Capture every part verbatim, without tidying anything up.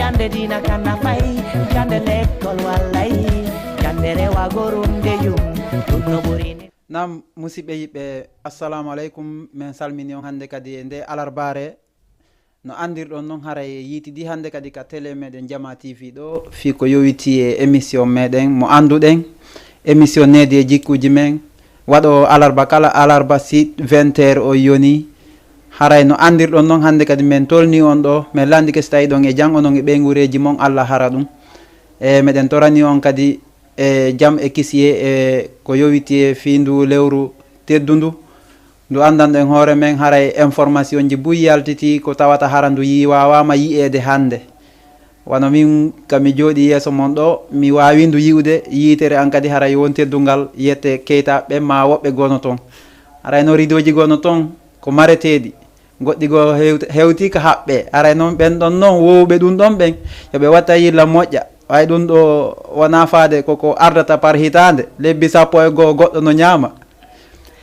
Jande dina kana fay, jande lekkol wallay, jande rewa gorum de yum, ɗum no ɓuri ni. Nam, musidɓe yiɓɓe, assalamu aleykum. Min salmini on hannde kadi e nde alarbaare. No anndirɗon noon, haray yiitidi hannde kadi ka télé meɗen Jama T V ɗo, fii ko yowiti e émission meɗen mo annduɗen, émission Needi e Jikkuuji men, waɗo alarba kala alarba, si vingt heures o yoni. Haray no anndirɗon noon, hannde kadi men tolni on ɗo, men lanndike si tawi ɗon e jam, onon e ɓeynguureeji mon, Allah hara ɗum. E meɗen torani on kadi e jam e kisiyee e ko yowiti e fii ndu lewru teddundu, ndu anndanɗen hoore men, haray information ji buy yaltiti ko tawata hara ndu yi-, waawaama yi'eede hannde. Wano min ka mi jooɗii yeeso mon ɗo, mi waawi ndu yi'ude, yiitere an kadi haray won teddungal yette Keyta ɓen maa woɓɓe gono ton. Haray no ridooji gono ton ko mareteeɗi. Goɗɗi goo hewti, hewti ka haɓɓe. Aray noon, ɓen ɗon noon, wowɓe ɗum ɗon ɓen, yo ɓe watta yilla moƴƴa. Ɓay ɗum ɗo wonaa faade ko ko ardata par hitaande, lebbi sappo e goo goɗɗo no ñaama.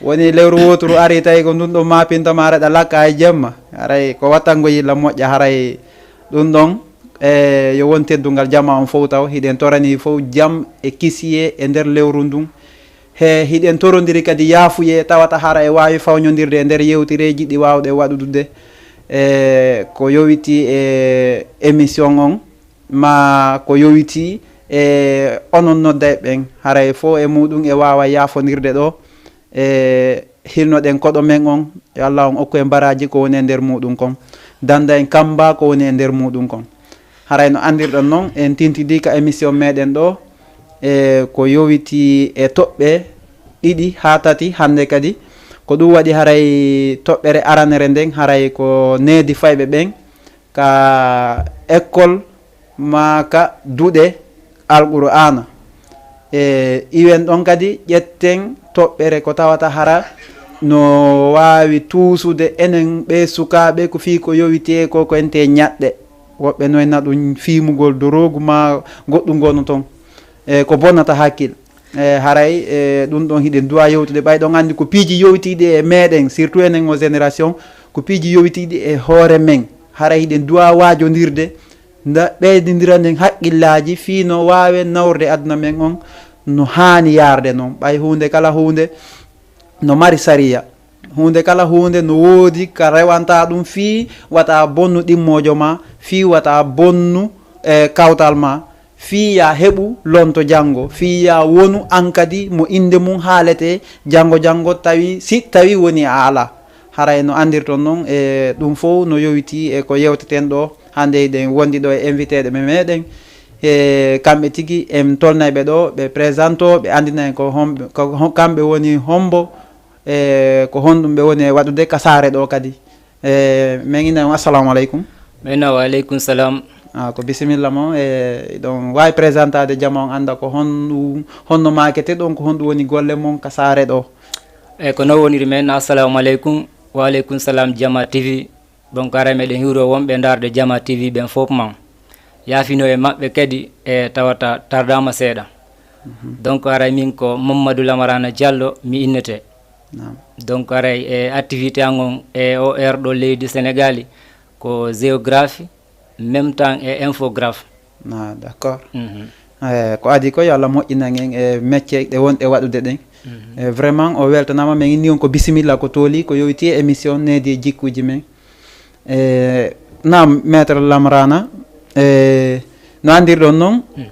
Woni lewru wooturu ari tawi ko ndun ɗon maapinta ma, aray ɗa lakka hay jemma. Aray ko wattango yilla moƴƴa, haray ɗum ɗon, e, yo won teddungal jama on fow taw. Hiɗen torani fow jam e kisiyee e nder lewru ndun. He hiɗen torondiri kadi yaafuyee, tawata hara e waawi fawñondirde e nder yewtereeji ɗi waawɗen waɗude, e ko yowiti e émission on, maa ko yowiti e onon noddayɓe ɓen. Haray fow e muɗum e waawa yaafondirde ɗo, e hilnoɗen koɗo men on, yo Allah on okku en baraaji ko woni e nder muɗum kon, danda en kamba ko woni e nder muɗum kon. Haray no anndirɗon non, en tintidi ka émission meɗen ɗo, e ko yowiti e toɓɓe ɗiɗi haa tati hannde kadi. Ko ɗum waɗi haray toɓɓere aranere nden, haray ko needi fayɓe ɓen ka école maa ka duɗe Alqur'aana. E iwen ɗon kadi, ƴetten toɓɓere ko tawata hara no waawi tuusude enen ɓe sukaaɓe ko fii ko yowiti e ko ko ente ñaɗɗe. Woɓɓe noyna ɗum fiimugol doroogu maa goɗɗum gono ton. E ko bonnata hakkil. E haray, e ɗum ɗon hiɗen duwa yewtude, ɓay ɗon anndi ko piiji yowitiiɗi e meɗen, surtout enen o génération, ko piiji yowitiiɗi e hoore men. Haray hiɗen duwa waajondirde, nda ɓeydindira nden haqqillaaji fii no waawen nawrude aduna men on no haani yaarde non. Ɓay huunde kala huunde no mari sariya. Huunde kala huunde no woodi ka rewanta ɗum fii wata bonnu ɗimmoojo ma, fii wata bonnu, e, kawtal ma, fii ya heɓu lonto janngo, fii ya wonu an kadi mo innde mum haalete janngo janngo tawi, si tawi woni a alaa. Haray no anndirton non, e ɗum fow no yowiti e ko yewteten ɗo. Hannde eɗen wondi ɗo e invité ɓe meɗen. E kamɓe tigi en tolnay ɓe ɗo, ɓe présente, ɓe anndina en ko hom-, ko hom-, kamɓe woni hombo, e ko honɗum ɓe woni e waɗude ka saare ɗo kadi. E, men ina on, assalamu aleykum. Men ina wa aleykum salam. Ah, ko bisimilla mo, e, ɗon waawi présentade jama on annda ko hon-, honno maakete ɗon, ko honɗum woni golle mon ka saare ɗo? E, ko non woniri men, assalamu aleykum. Wa aleykum salam, Jama T V. Donc, haray meɗen hiwro wonɓe ndaarde Jama T V ɓen fof man. Yaafino e maɓɓe kadi e tawata tardaama seeɗa. Mhm. Donc, haray min ko Mamadou Lamarana Diallo mi innete. Naam. Donc, haray e activité an on e o heure ɗo leydi Sénégal, ko géographie, même temps e infographe. Ah, d'accord. Mhm. Eh, ko adi ko yo Allah moƴƴinan en e mecce ɗe wonɗe waɗude ɗen. Mhm. Eh, vraiment, o weltanama, men inni on ko bisimilla ko tooli, ko yowiti e émission Needi e Jikkuuji men. Eh, naam, Maître Lamrana, eh, no anndirɗon noon, Mm.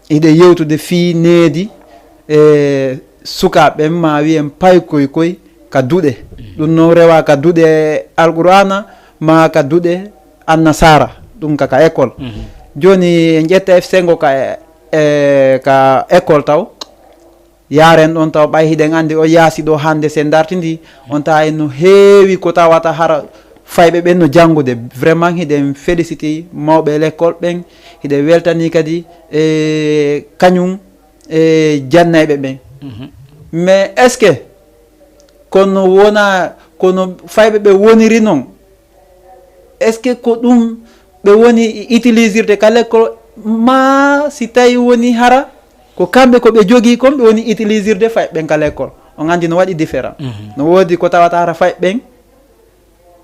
hiɗen yewtude fii needi, eh, sukaaɓe ɓen, ma wiyen paykoy koy ka duɗe. Mm. Ɗum noon rewa ka duɗe Alqur'aana, ma ka duɗe Annasaara, ɗum ka, ka école. Mhm. Jooni en ƴetta F cinq ka, eh, ka école taw. Yaaren ɗon taw ɓay hiɗen anndi o yaasi ɗo hannde sen dartindi, on tawa en no heewi ko tawata hara fayɓe ɓen no janngude. Vraiment hiɗen félicité mawɓe l'école ɓen, hiɗen weltani kadi, eh, kañum, eh, jannayɓe ɓen. Mhm. Mais est-ce que kono wona, kono fayɓe ɓe woniri noon, est-ce que ko ɗum ɓe woni utilisirde ka l'école, ma si tawi woni hara ko kamɓe ko ɓe jogii kon ɓe woni utilisirde fayɓe ɓen ka l'école? On anndi no waɗi différent. Mhm. No woodi ko tawata hara fayɓe ɓen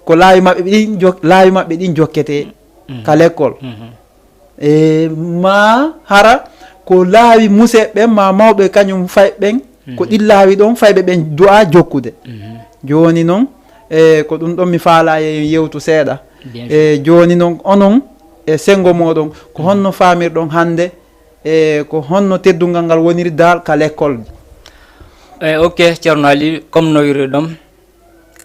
ko laawi maɓɓe ɗin jok-, laawi maɓɓe ɗin jokkete Mhm. ka l'école. Mhm. E ma hara ko laawi museɓɓe ma mawɓe kañum fayɓe ɓen, ko ɗin laawi ɗon fayɓe ɓen du'a jokkude. Jooni noon, e ko ɗum ɗon mi faalaa e yewtu seeɗa. E jooni noon, onon e senngo mooɗon, ko honno faamirɗon hannde, e ko honno teddungal ngal woniri daal ka lekkolji? E ok, Ceerno Ali, comme no wirri ɗon,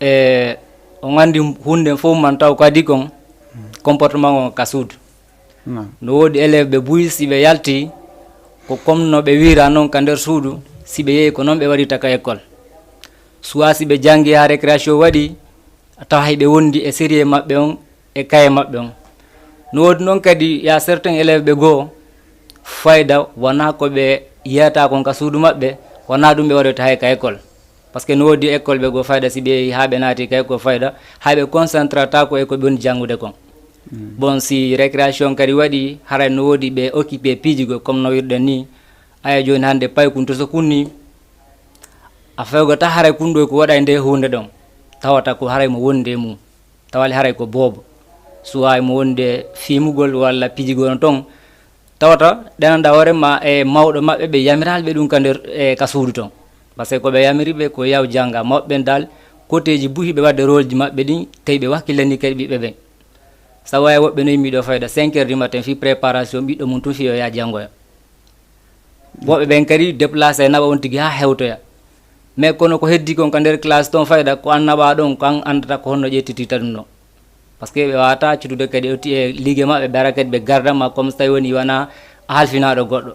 e on anndi huunde fof man taw kadi kon comportement on ka suudu. No woodi élève ɓe buy si ɓe yalti, ko comme no ɓe wira noon ka nder suudu, si ɓe yehi ko noon ɓe waɗirta ka école. Soit si ɓe janngi haa récréation waɗi, a tawa hay ɓe wondi e sérieux maɓɓe on e kaye maɓɓe on. No woodi noon kadi ya certains élève ɓe goo, fayda wonaa ko ɓe yiyata kon ka suudu maɓɓe, wonaa ɗum ɓe waɗoyta hay ka école. Parce que no woodi école ɓe goo fayda, si ɓe yehi haa ɓe naati ka école fayda, hay ɓe concentrata ko e ko ɓe woni janngude kon. Bon, si récréation kadi waɗi, haray no woodi ɓe occupé piiji goo, comme no wirɗen ni. Aya jooni hannde paykun to so kunni, a fewgata haray kun ɗo ko waɗay nde huunde ɗon, tawata ko haray mo wonde mum, tawali haray ko boobo, suway mo wonde fimugol walla pijigol no ton, tawata ɗenanɗa hoore ma e mawɗo maɓɓe ɓe yamiraali ɓe ɗum ka nder e ka suudu ton. Parce que ko ɓe yamiri ɓe ko yaw jannga, mawɓe ɓen dal koteeji buy hiɓe waɗde rôle ji maɓɓe ɗin, tawi ɓe wakkilani kadi ɓiɓɓe ɓen. Sabu hay woɓɓe no yimmi ɗo fayda cinq heures du matin fii préparation ɓiɗɗo mum tun fii o yaa janngoya. Woɓɓe ɓen kadi déplacé naɓa on tigi haa hewtoya. Mais kono ko heddi kon ka nder classe ton fayda ko an naɓa ɗon, ko an anndata ko honno ƴettitirta ɗum ɗon. Parce que ɓe wawata accutude kadi o ti e ligue maɓɓe ɓe ara kadi ɓe garda ma comme so tawi woni wona a halfinaɗo goɗɗo.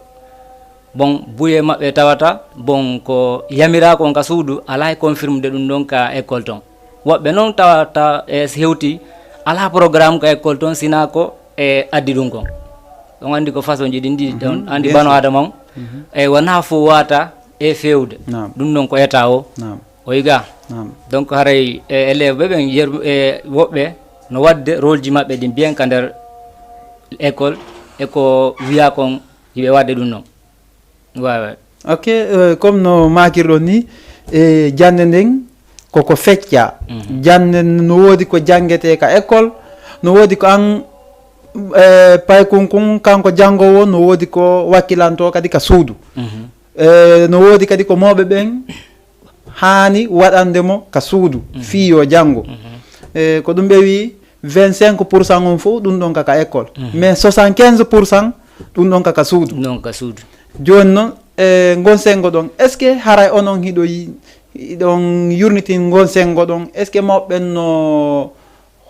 Bon, buye maɓɓe tawata bon ko yamira kon ka suudu ala e confirme de ɗum ɗon ka école ton. Woɓɓe noon tawata e hewti ala programme ka école ton sina ko e addi ɗum kon. On andi ko façon ji ɗin ɗi ɗon andi bano adama on. E wona fof wata e fewde. Ɗum ɗon ko état o. O yiga. Donc haray e élève ɓe ɓen yer e woɓɓe no wadde rôle ji maɓɓe ɗin bien ka nder école e ko wiya kon yiɓe wadde ɗum ɗon. Wawa. Ok, euh, comme no makirɗon ni, e jannde nden koko fecca. Jannde no woodi ko janngete ka école, no woodi ko an e paykun kun kanko janngowo no woodi ko wakkilanto kadi ka suudu. E no woodi kadi ko mawɓe ɓen haani waɗande mo ka suudu fii yo janngo. E ko ɗum ɓe wii vingt cinq pour cent on fof ɗum ɗon kaka école, mais soixante quinze pour cent ɗum ɗon kaka suudu. Ɗum ɗon ka suudu. Jooni noon e ngon senngo ɗon, est ce que haray onon hiɗo yi- hiɗon yurnitin ngon senngo ɗon? Est ce que mawɓe ɓen no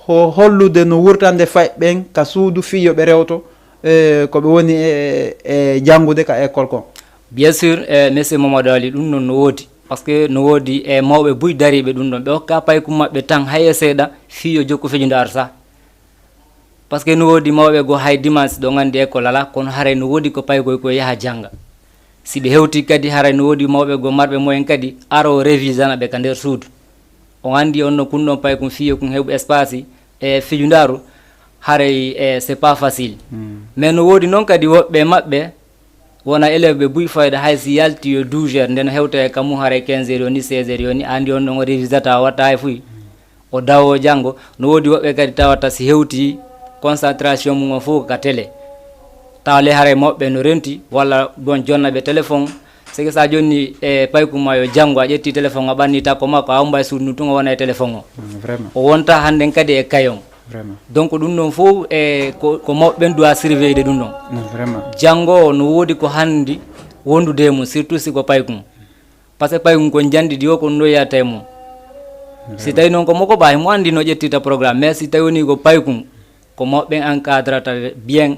ho hollude no wurtande fay ɓen ka suudu fii yo ɓe rewto e ko ɓe woni e e janngude ka école kon? Bien sûr, e monsieur Mamadou Ali, ɗum noon no woodi. Parce que no woodi e mawɓe buy dariiɓe ɗum ɗon, ɓe okka paykum maɓɓe tan hay e seeɗa fii yo jokku fejude arsa. Parce que no woodi mawɓe goo hay dimanche ɗo nganndi école alaa, kono haray no woodi ko paykoy ko yaha jannga. Si ɓe hewti kadi haray no woodi mawɓe goo marɓe moyen kadi aro revisana ɓe ka nder suudu. On anndi on no kun ɗon paykun fii yo kun heɓu espace e fijundaaru, haray e c'est pas facile. Mais no woodi noon kadi woɓɓe maɓɓe wona élève ɓe buy fayda hay si yalti yo douze heures, nden hewta e kammu haray quinze heures yoni, seize heures yoni, andi on ɗon o revisata, o watta hay fuy. O dawo janngo. No woodi woɓɓe kadi tawata si hewti concentration mum on fof ka télé. Tawa le haray mawɓe no renti walla bon jonna ɓe téléphone. Seke sa jonni e paykum ma yo janngo, a ƴetti téléphone a ɓanni takko makko, a homba e suudu ndun tun o wona e téléphone o. O wonta hannden kadi e kayon. Donc ɗum ɗon fof e ko ko mawɓe ɓen doit surveillede ɗum ɗon. Janngo o no woodi ko hanndi wondude e mum, surtout si ko paykum. Parce que paykum ko njanndi ɗi o ko ɗum ɗo yiyata e mum. Si tawi noon ko moko ba himo anndi no ƴettirta programme, mais si tawi woni ko paykum, ko mawɓe ɓen encadrata bien,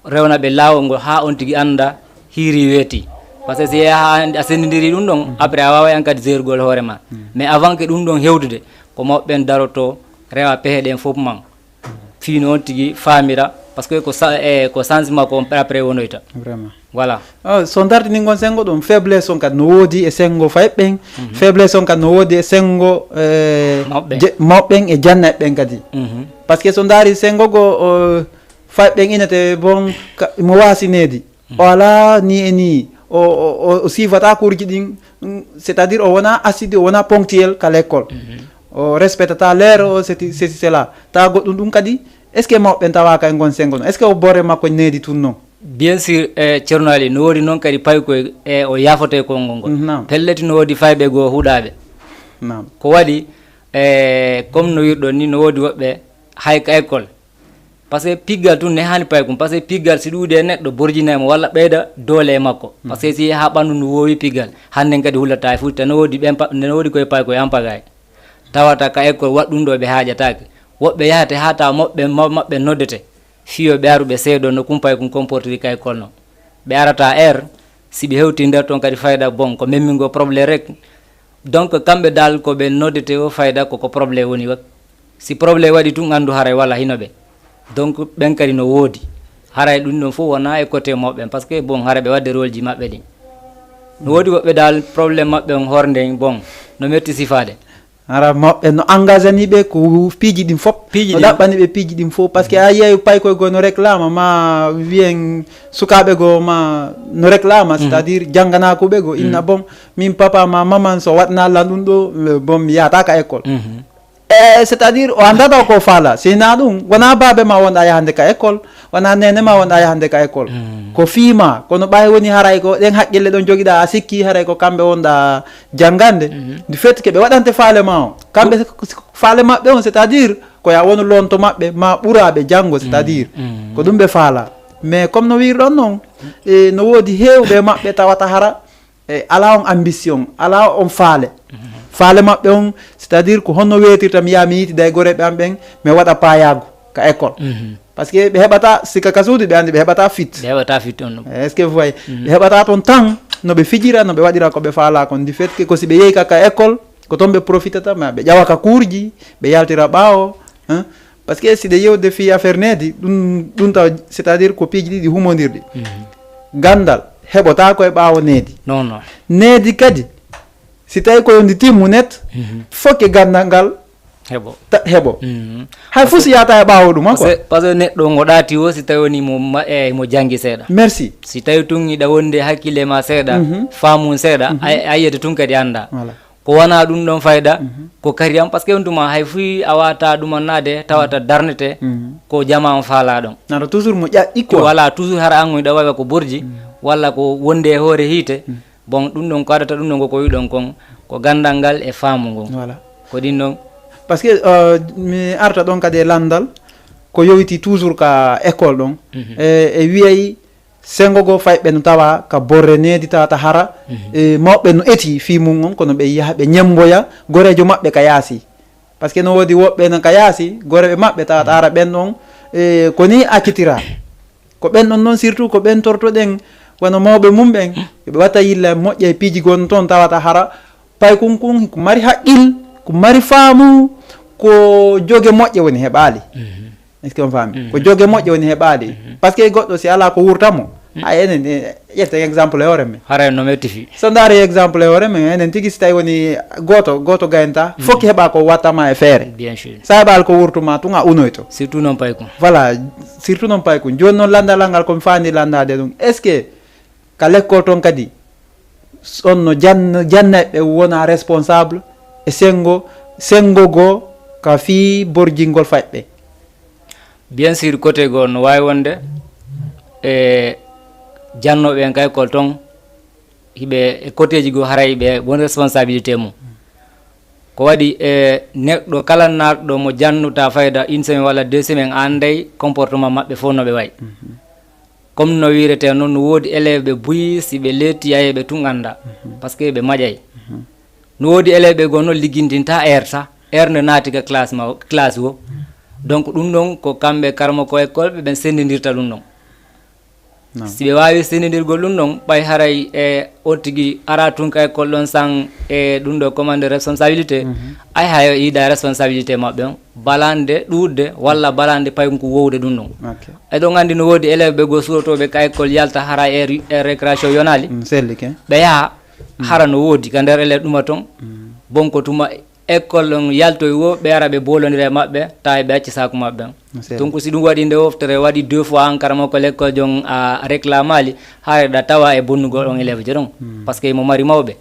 rewna ɓe laawol ngol haa on tigi annda hiiri weeti. Parce que si yehi haa a sendindiri ɗum ɗon, après a waaway an kadi zerugol hoore ma. Mais avant que ɗum ɗon hewtude, ko mawɓe ɓen daroto, rewa pehe ɗen fof man. Fii no on tigi faamira, parce que ko sa- e ko changement ko on après wonoyta. Voilà. So dartini ngon senngo ɗum, faiblesse on kadi no woodi e senngo fay ɓen, faiblesse on kadi no woodi e senngo e mawɓe ɓen e jannayɓe ɓen kadi. Parce que so ndaari senngo goo, fay ɓen inete bon, mo waasi needi, o alaa nii e nii, o o o siifata kuurji ɗin, c'est à dire o wonaa assidue, o wonaa ponctuel ka l'école, o respectata l'heure, o ceci cela, tawa goɗɗum ɗum kadi Est ce que mawɓe ɓen tawaaka e ngon senngo non? Est ce que o borre makko needi tun non? Bien sûr, e Ceerno Ali, no woodi noon kadi paykoy e o yaafoto e konngol ngol. Naam. Pellet no woodi fayɓe goo huɗaaɓe. Naam. Ko waɗi, e comme no wirɗon ni, no woodi woɓɓe hay ka école. Parce que piggal tun ne haani paykum. Parce que piggal si ɗuuɗi e neɗɗo borjinay mo walla ɓeyda doole e makko. Parce que si haa ɓanndu ndu woowi piggal, hannden kadi hullata e fuuta. No woodi ɓen pa-, no woodi koye paykoy en pagaay. Tawata ka école waɗ ɗum ɗo ɓe haaƴataake. Woɓɓe yahata haa tawa moɓɓe, mo-, maɓɓe noddete. Fiyo ɓe aru ɓe seedo no kumpay kun comportiri ka école non. Ɓe arata heure, si ɓe hewti nder ton kadi fayda bon, ko memmingo problème rek. Donc kamɓe dal ko ɓe noddete o fayda ko, ko problème woni wa-, si problème waɗi tun anndu haray wala hino ɓe. Donc ɓen kadi no woodi. Haray ɗum ɗon fof wona e côté moɓɓen, parce que bon, haray ɓe wadde rôle ji maɓɓe ɗin. No woodi woɓɓe dal problème maɓɓe on horde bon, no metti sifaade. Hara maɓɓe no engagani ɓe ko piiji ɗin fof. Piiji No ɗin. ɗaɓɓani ɓe piiji ɗin fof. Parce que a yiyay paykoy goo no réclama, ma wiyen sukaaɓe goo ma no réclama, c'est-à-dire jannganaakuɓe goo. Inna bon, min papa ma maman so waɗna lan ɗum ɗo, bon mi yahata ka école. Mhm. E, c'est-à-dire o anndata ko faala. Sina ɗum, wona baabe ma wonɗa yahande ka école, wona nene ma wonɗa yahande ka école. Ko fii ma, kono ɓay woni haray ko ɗen haqqille ɗon jogiɗa, a sikki haray ko kamɓe wonɗa janngande. Du fait que ɓe waɗante faale ma o. Kamɓe faale maɓɓe on, c'est-à-dire ko ya wonu lonto maɓɓe, ma ɓuraɓe janngo, c'est-à-dire ko ɗum ɓe faala. Mais comme no wirɗon non, e, no woodi heewɓe maɓɓe tawata hara e, ala on ambition, ala on faale. Faale maɓɓe on, c'est-à-dire ko honno weetirta mi yaha mi yiitida e goreɓe am ɓen, mi waɗa paayaagu ka école. Parce que ɓe heɓata sika ka suudu, ɓe anndi ɓe heɓata fit. Ɓe heɓata fit on ɗum. Est-ce que vous voyez? Ɓe heɓata ton tan no ɓe fijira, no ɓe waɗira ko ɓe faala kon. Du fait que ko si ɓe yehi ka, ka école, ko ton ɓe profitata, ma ɓe ƴawa ka kuurji, ɓe yaltira ɓaawo, hein. Parce que si ɗe yewde fii affaire needi, ɗum, ɗum taw, c'est-à-dire ko piiji ɗiɗi humondirɗi. Ganndal heɓotaako e ɓaawo needi. Non, non. Needi kadi, si tawi ko yo ndi timmu net, fokke ganndal ngal Heɓo. ta-, heɓo. Hay fof si yaata e ɓaawo ɗum, Parce quoi. que, parce que neɗɗo ngo ɗaati o, si tawi woni mo ma-, e mo janngi seeɗa. Merci. Si tawi tun hiɗa wondi e hakkille ma seeɗa, faamu seeɗa, a, a yiyete tun kadi annda. Voilà. Ko wona ɗum ɗon fayda, ko kariyam, parce que on tuma hay fuy a wata ɗumannaade, tawata darnete, ko jama on faala ɗon. Nata toujours mo ƴaƴƴi Ko quoi. wala toujours hara an ɗa wawa ko borji, walla ko wonde e hoore hiite. Bon, ɗum ɗon ko adata ɗum ɗon ko, ko wiɗon kon, ko gandal ngal e faamu ngon. Voilà. Ko ɗin ɗon. Parce que, euh, mi arta ɗon kadi e landal, ko yowiti toujours ka école ɗon. E, e wiyay sengo goo fayɓe no tawa ka borre needi tawata hara, e, mawɓe no eti fii mum on, kono ɓe yaha ɓe ñemmboya goreejo maɓɓe ka yaasi. Parce que no woodi woɓɓe no ka yaasi, goreeɓe maɓɓe tawata hara ɓen ɗon, e, ko ni accitira. Ko ɓen ɗon noon surtout ko ɓen tortoɗen wano mawɓe mum ɓen, ɓe watta yilla moƴƴa e piiji gon toon tawata hara paykun kun ko mari haqqil, ko mari faamu, ko joge moƴƴe woni heɓaali. Est-ce que on faami? Ko joge moƴƴe woni heɓaali. Parce que goɗɗo si alaa ko wurta mo, hay enen, e, ƴetten exemple e hoore men. Hara en no metti fi. So ndaari exemple e hoore men, enen tigi si tawi woni gooto, gooto gayanta, fokki heɓa ko wattama e feere. Bien sûr. Sa heɓaali ko wurtuma tun a unoyto. Surtout noon paykun. Voilà, surtout noon paykun. Jooni noon lanndal ngal ko mi faandi lanndaade ɗum. Est-ce que ka lekkol toon kadi, on no jann-, jannayɓe wona responsable e senngo, senngo goo ka fii borjingol fayɓe? Bien sûr, côté goo no waawi wonde e jannooɓe en ka école toon, hiɓe e côtéji goo haray ɓe won responsabilité mum. Ko waɗi e neɗɗo kala naatɗo mo jannuta fayda une semaine walla deux semaines, a annday comportement maɓɓe fof no ɓe wayi. Comme no wiirete noon, no woodi élève ɓe buyi, si ɓe leetti yaye ɓe tun annda. Parce que ɓe maƴay. No woodi élève ɓe goo noon liggintinta heure sa, heure nde naati ka classe ma, classe o. Donc ɗum ɗon ko kamɓe karmo ko école ɓe ɓen senndindirta ɗum ɗon. Si ɓe waawi senndindirgol ɗum ɗon, ɓay haray e on tigi ara tun ka école ɗon san e ɗum ɗo commande responsabilité, ay hayo yiida responsabilité maɓɓe on, balande ɗuuɗde walla balande paykun wowde ɗum ɗon. Ok. Eɗon anndi no woodi élève ɓe goo surotoɓe ka école yalta hara e ri-, e récréation yonaali. Mm, selli ke. Ɓe yaha hara no woodi ka nder élève ɗuma ton. Bon ko tuma école on yaltoy wo, ɓe ara ɓe bolondira e maɓɓe, tawa ɓe acci saaku maɓɓe on. Donc si ɗum waɗi nde woftere waɗi deux fois an karama ko l'école jon a réclamaali, haray ɗa tawa e bonnugol on élève je ɗon. Parce que mo mari mawɓe.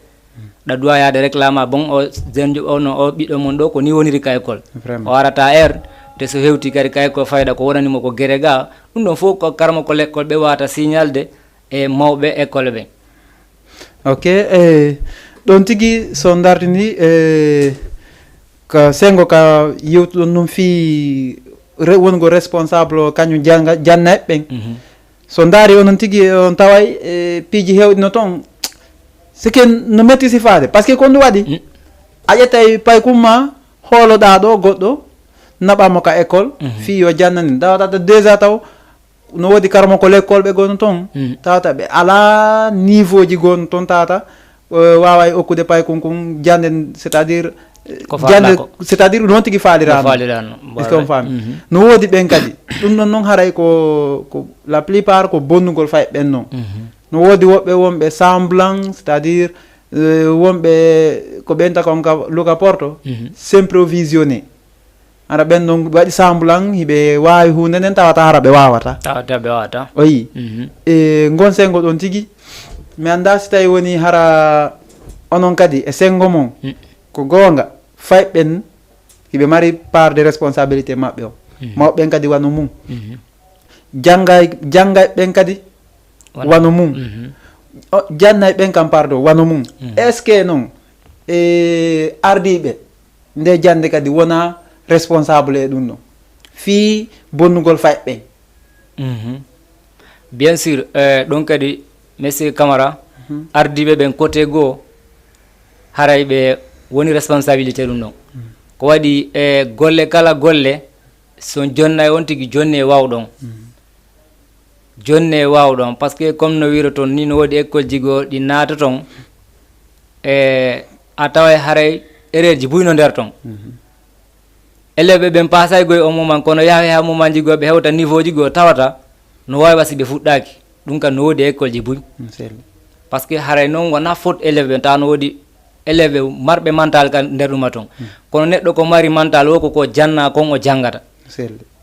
Ɗa duwa yaade réclama bon o jeune jo, ono o ɓiɗɗo mon ɗo ko ni woniri ka école. Vraiment. O arata heure, Te so hewti kadi kay ko fayda ko wonani mo ko gere ga, ɗum ɗon fof ko karmo ko lekkol ɓe wata signalde e mawɓe école ɓe. Ok, e ɗon tigi so dartini e ka sengo ka yewtuɗon ɗum fii re- wongo responsable o kañum janga jannayɓe ɓen. So ndaari onon tigi on taway e piiji hewɗi no toon, sike no metti sifaade, parce que ko ndu waɗi a ƴettay paykum ma hooloɗaa ɗo goɗɗo naɓaama ka école fii yo jannani, tawata déjà taw no woodi karmo ko l'école ɓe gono toon, tawata ɓe alaa niveau ji gono toon, tawata waaway okkude paykun kun jannde, c'est à dire Ko faalaako. C'est à dire noon tigi faaliraano. Faaliraano. Est-ce que on faami? No woodi ɓen kadi, ɗum ɗon noon haray ko ko la plupart ko bonnugol fay ɓen noon. No woodi woɓɓe wonɓe semblant, c'est à dire wonɓe ko ɓen taka on ka luka porto s'improvisionner. Ara ɓen noon waɗi semblant hiɓe waawi huunde nden, tawata hara ɓe waawata. Tawata ɓe waawata. O yii. E ngon sengo ɗon tigi, mi anndaa si tawi woni hara onon kadi e sengo mon ko goonga, fay ɓen hiɓe mari part de responsabilité maɓɓe o. Mawɓe ɓen kadi wano mum. Janngay janngay ɓen kadi wano mum. Jannay ɓen kam pardon wano mum. Est ce que noon e ardiiɓe nde jannde kadi wona responsable e ɗum ɗo fii bonnugol fay ɓen? Bien sûr, ɗum kadi monsieur Camara, ardiiɓe ɓen côté goo haray ɓe woni responsabilité ɗum ɗon. Ko waɗi e golle kala golle, so jonnay on tigi jonne wawɗon. Jonne wawɗon parce que comme no wiroton ni no woodi école ji goo ɗi naata ton, e a taway haray erreur ji buy no nder ton. Élève ɓen pasay goy on moment kono yaha yaha moment ji goo ɓe hewta niveau ji goo tawata no wawi wasi ɓe fuɗɗaki. Ɗum kam no woodi école ji buy. Parce que haray noon wona faute élève ɓen tawa no woodi élève marɓe mental ka nder ɗuma ton. Kono neɗɗo ko mari mental wo ko ko janna kon o jangata.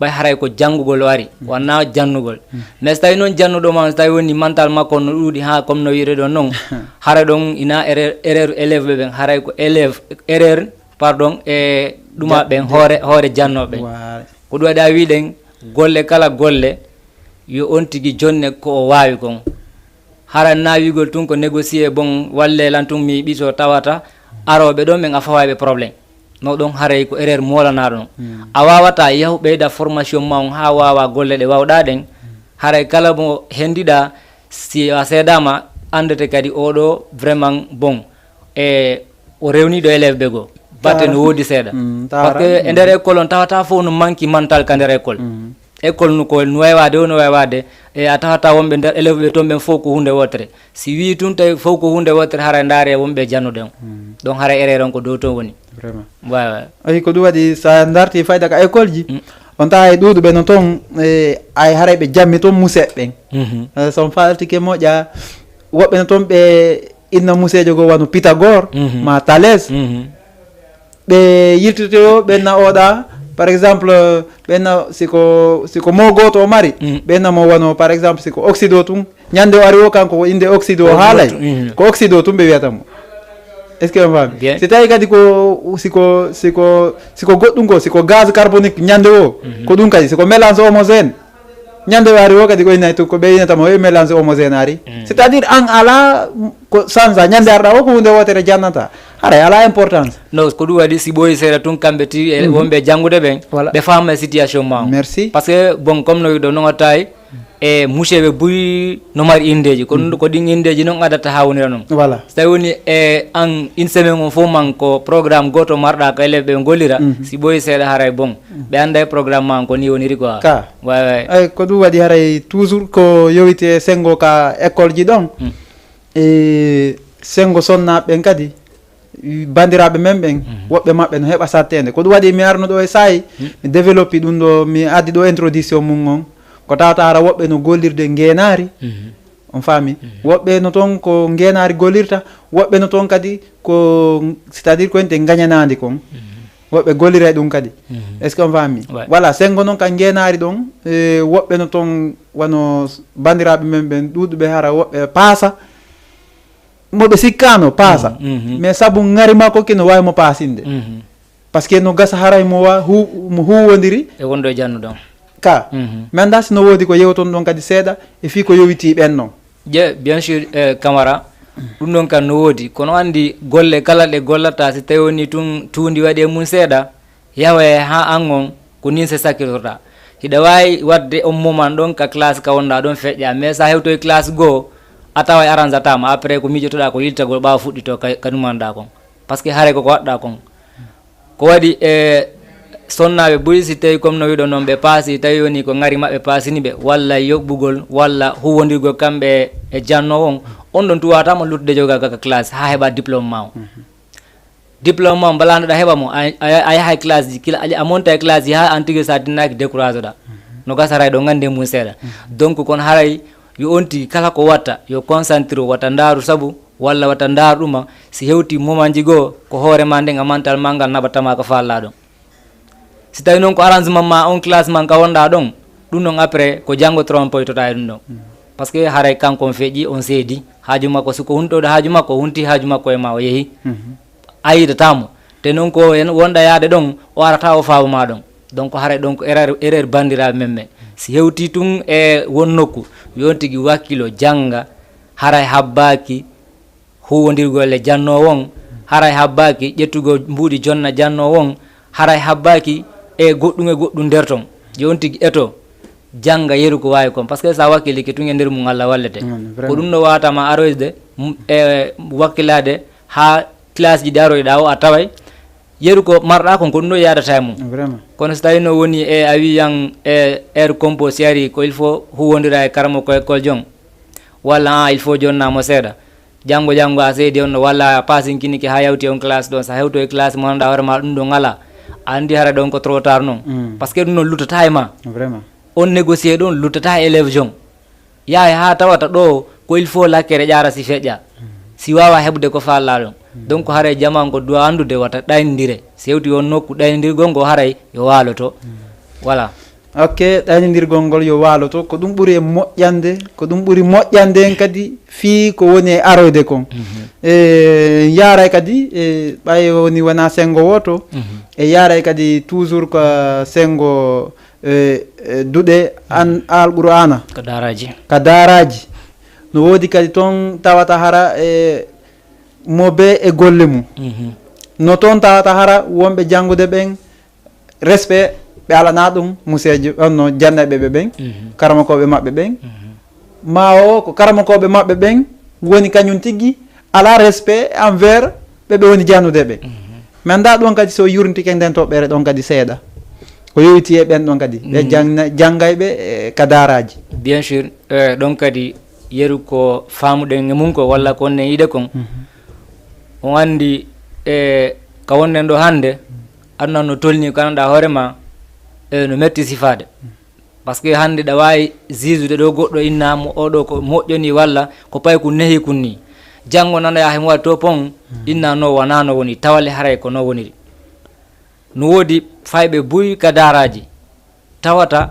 Ɓay haray ko janngugol o ari wona jannugol. Mais so tawi noon jannuɗo ma so tawi woni mental makko no ɗuuɗi ha comme no wiire ɗon noon, haray ɗon ina erreur, erreur élève ɓe ɓen haray ko élève erreur pardon e ɗuma ɓen hoore hoore jannoɓe ɓen. Ko ɗum waɗi a wiɗen golle kala golle yo on tigi jonne ko o waawi kon. Hara nawigol tun ko négocier bon walle lan tun mi ɓiso tawata aroɓe ɗon ɓen a fawaɓe problème. No ɗon haray ko erreur molanaɗo non. A wawata yahu ɓeyda formation ma on ha wawa golle ɗe wawɗa ɗen. Haray kala mo hendiɗa si a seedama andete kadi oɗo vraiment bon e o rewniɗo élève ɓe goo batte no woodi seeɗa. Parce que e nder école on tawata fof no manque mental ka nder école. École no ko no wawi waade o no wawi waade. E a tawata wonɓe nder élève ɓe toon ɓen fof ko hunde wotere. Si wii tun tawi fof ko hunde wotere haray ndaare wonɓe jannuɗe on. Ɗon haray erreur on ko dow toon woni. Vraiment. Wawa. Ayi ko ɗum waɗi sa darti fayda ka école ji on tawa e ɗuuɗuɓe no toon. Ay haray ɓe jammi toon museɓe ɓen. So on faltike moƴƴa woɓɓe no toon ɓe inna museejo goo wano Pythagore ma Thalès. Ɓe yiltitoyo ɓenna oɗa par exemple ɓenna siko siko mo gooto o mari ɓenna mo wano par exemple siko oxyde o tun. Ñande o ari o kanko ko inde oxyde o haalay ko oxyde o tun ɓe wiyata mo. Est ce que on faami? Si tawi kadi ko siko siko siko goɗɗum ko siko gaz carbonique ñande o ko ɗum kadi siko mélange homogène. Ñande o ari o kadi ko inay tun ko ɓe inata mo e mélange homogène ari. C'est à dire an ala ko sansa ñande arɗa o ko hunde wotere jannata. Haray ala importance. No ko ɗum waɗi si ɓooyi seeɗa tun kamɓe ti e wonɓe janngude ɓen ɓe faama e situation ma on. Merci. Parce que bon comme no wiɗo noon a tawi e museɓe buy no mari indeji ko ɗum ko ɗin indeji noon adata ha wonira noon. Voilà. So tawi woni e an une semaine on fof man ko programme goto marɗa ko élève ɓe gollira si ɓooyi seeɗa haray bon ɓe anda e programme ma on ko ni woniri quoi. Ka wawi wawi. Ay ko ɗum waɗi haray toujours ko yowite sengo ka école ji ɗon. E sengo sonnaɓe ɓen kadi bandiraɓe men ɓen woɓɓe maɓɓe no heɓa sattede ko ɗum waɗi mi arno ɗo e saayi mi développi ɗum ɗo mi addi ɗo introduction mum on. Ko tawata hara woɓɓe no gollirde ngenaari. On faami woɓɓe no toon ko ngenaari gollirta woɓɓe no toon kadi ko c'est à dire ko ente gañanaandi kon. Woɓɓe gollira e ɗum kadi. Est ce que on faami? Voilà sengo noon ka ngenaari ɗon woɓɓe no toon wano bandiraɓe men ɓen ɗuuɗuɓe hara woɓɓe paasa. Mo ɓe sikkano paasa mais sabu ngari makko ki no wawi mo paasinde. Parce que no gasa haray mo wa hu mo huwondiri e wonɗo e jannude on. Ka mi annda si no woodi ko yewton ɗon kadi seeɗa e fii ko yowitii ɓen non. Je bien sûr, eh, Camara, ɗum ɗon kan no woodi, kono anndi golle kala ɗe gollata, si tawi woni tun tuundi waɗi e mum seeɗa, yahoye haa an on ko nin se sakkirtota. Hiɗa waawi waɗde on moment ɗon ka classe ka wonɗa ɗon feƴƴa, mais sa hewtoy classe goo, a tawa e aranzatama, après ko miijotoɗa ko yiltagol ɓaawo fuɗɗito ka, ka numanɗa kon. Parce que haray koko waɗɗa kon. Ko waɗi e sonnaaɓe buy, si tawi comme no wiɗo noon ɓe paasi, tawi woni ko ŋari maɓɓe paasini ɓe, walla yoɓɓugol, walla huwondirgol kamɓe e jannoowo on, on ɗon tun wawatama luttude joga ka classe haa heɓa diplôme ma o. Diplôme ma o mbalaano ɗa heɓa mo, a, a, a yaha e classe ji, kila a, a monta e classe ji haa an tigi sa tinnaaki décourage ɗa. No gasara e ɗo nganndi e mum seeɗa. Donc kono haray yo on tigi kala ko watta, yo concentré wata ndaaru sabu walla wata ndaar ɗuma, si hewti momanji goo ko hoore ma nden a mantal ma ngal naɓatama ka faalla ɗon. Si tawi noon ko arrangement ma on classe man ka wonɗa ɗon, ɗum ɗon après ko janngo trompoytota e ɗum ɗon. Parce que haray kanko on feƴƴi, on seedi, haaju makko, si ko huntoɗo haaju makko, o hunti haaju makko e ma, o yehi. A yiɗatamo. Te noon ko en wonɗa yaade ɗon, o arata o faabo ma ɗon. Donc haray ɗon ko erreur, erreur banndiraaɓe men ɓen. Si hewti tun e won nokku, yo on tigi wakkilo jannga, haray habbaaki huwondirgol e jannoowo on, haray habbaaki ƴettugol mbuuɗi jonna jannoowo on, haray habbaaki e goɗɗum e goɗɗum nder ton. Yo on tigi eto, jannga yeru ko waawi kon. Parce que sa wakkilike tun e nder mum Allah wallete. Ko ɗum no wawatama aroyde, m-, e wakkilaade haa classe ji ɗi aroyɗa o a taway, yeru ko marɗa kon ko ɗum ɗo yaadata e mum. Vraiment. Kono so tawi no woni e a wiyan e heure compo si ari ko il faut huwondira e karamoko école jon, walla an il faut jonna mo seeɗa. Janngo janngo a seedi on ɗo, walla a pasinkinike haa yawti on classe ɗon, so a hewto e classe mo annduɗa hoore ma ɗum ɗon alaa. A anndi hara ɗon ko trop tard non. Parce que ɗum ɗon luttata e ma. Vraiment. On négocier ɗon luttata e élève jon. Yahay haa tawata ɗo ko il faut lakkere ƴaara si feƴƴa. Si waawa heɓude ko faalla ɗon. Donc haray jaman ko duwa anndude wata ɗayndire. Si hewti on nokku ɗayndirgol ngo haray yo waaloto. Voilà. Ok, ɗaynindirgol ngol yo waaloto. Ko ɗum ɓuri e moƴƴande, ko ɗum ɓuri moƴƴande en kadi fii ko woni e aroyde kon. E yaaray kadi, e ɓay woni wona senngo wooto. E yaaray kadi toujours ko senngo, e, e duɗe an Alqur'aana. Ka daaraji. Ka daaraji. No woodi kadi ton tawata hara e mo be e golle mum. No ton tawata hara wonɓe janngude ɓen, respect ɓe alana ɗum, museejo, on no jannayɓe ɓe ɓen, karamokooɓe maɓɓe ɓen. Ma o ko karamokooɓe maɓɓe ɓen woni kañum tigi ala respect envers ɓe ɓe woni jannude ɓe. Mi annda ɗon kadi so yurntike nden toɓɓere ɗon kadi seeɗa. Ko yowiti e ɓen ɗon kadi. Ɓe jangna-, janngayɓe, e, ka daaraji. Bien sûr, e, ɗon kadi yeru ko faamuɗen e mum ko walla ko onnen yiɗe kon. On anndi, e, ka wonɗen ɗo hannde, aduna no tolni ko annduɗa hoore ma, e, no metti sifaade. Parce que hannde ɗa waawi ziizude ɗo goɗɗo inna mo oɗo ko moƴƴoni walla ko paykun nehi kun ni. Janngo nanoya himo waɗi to pon, inna no wona no woni, tawale haray ko no woniri. No woodi fayɓe buy ka daaraji, tawata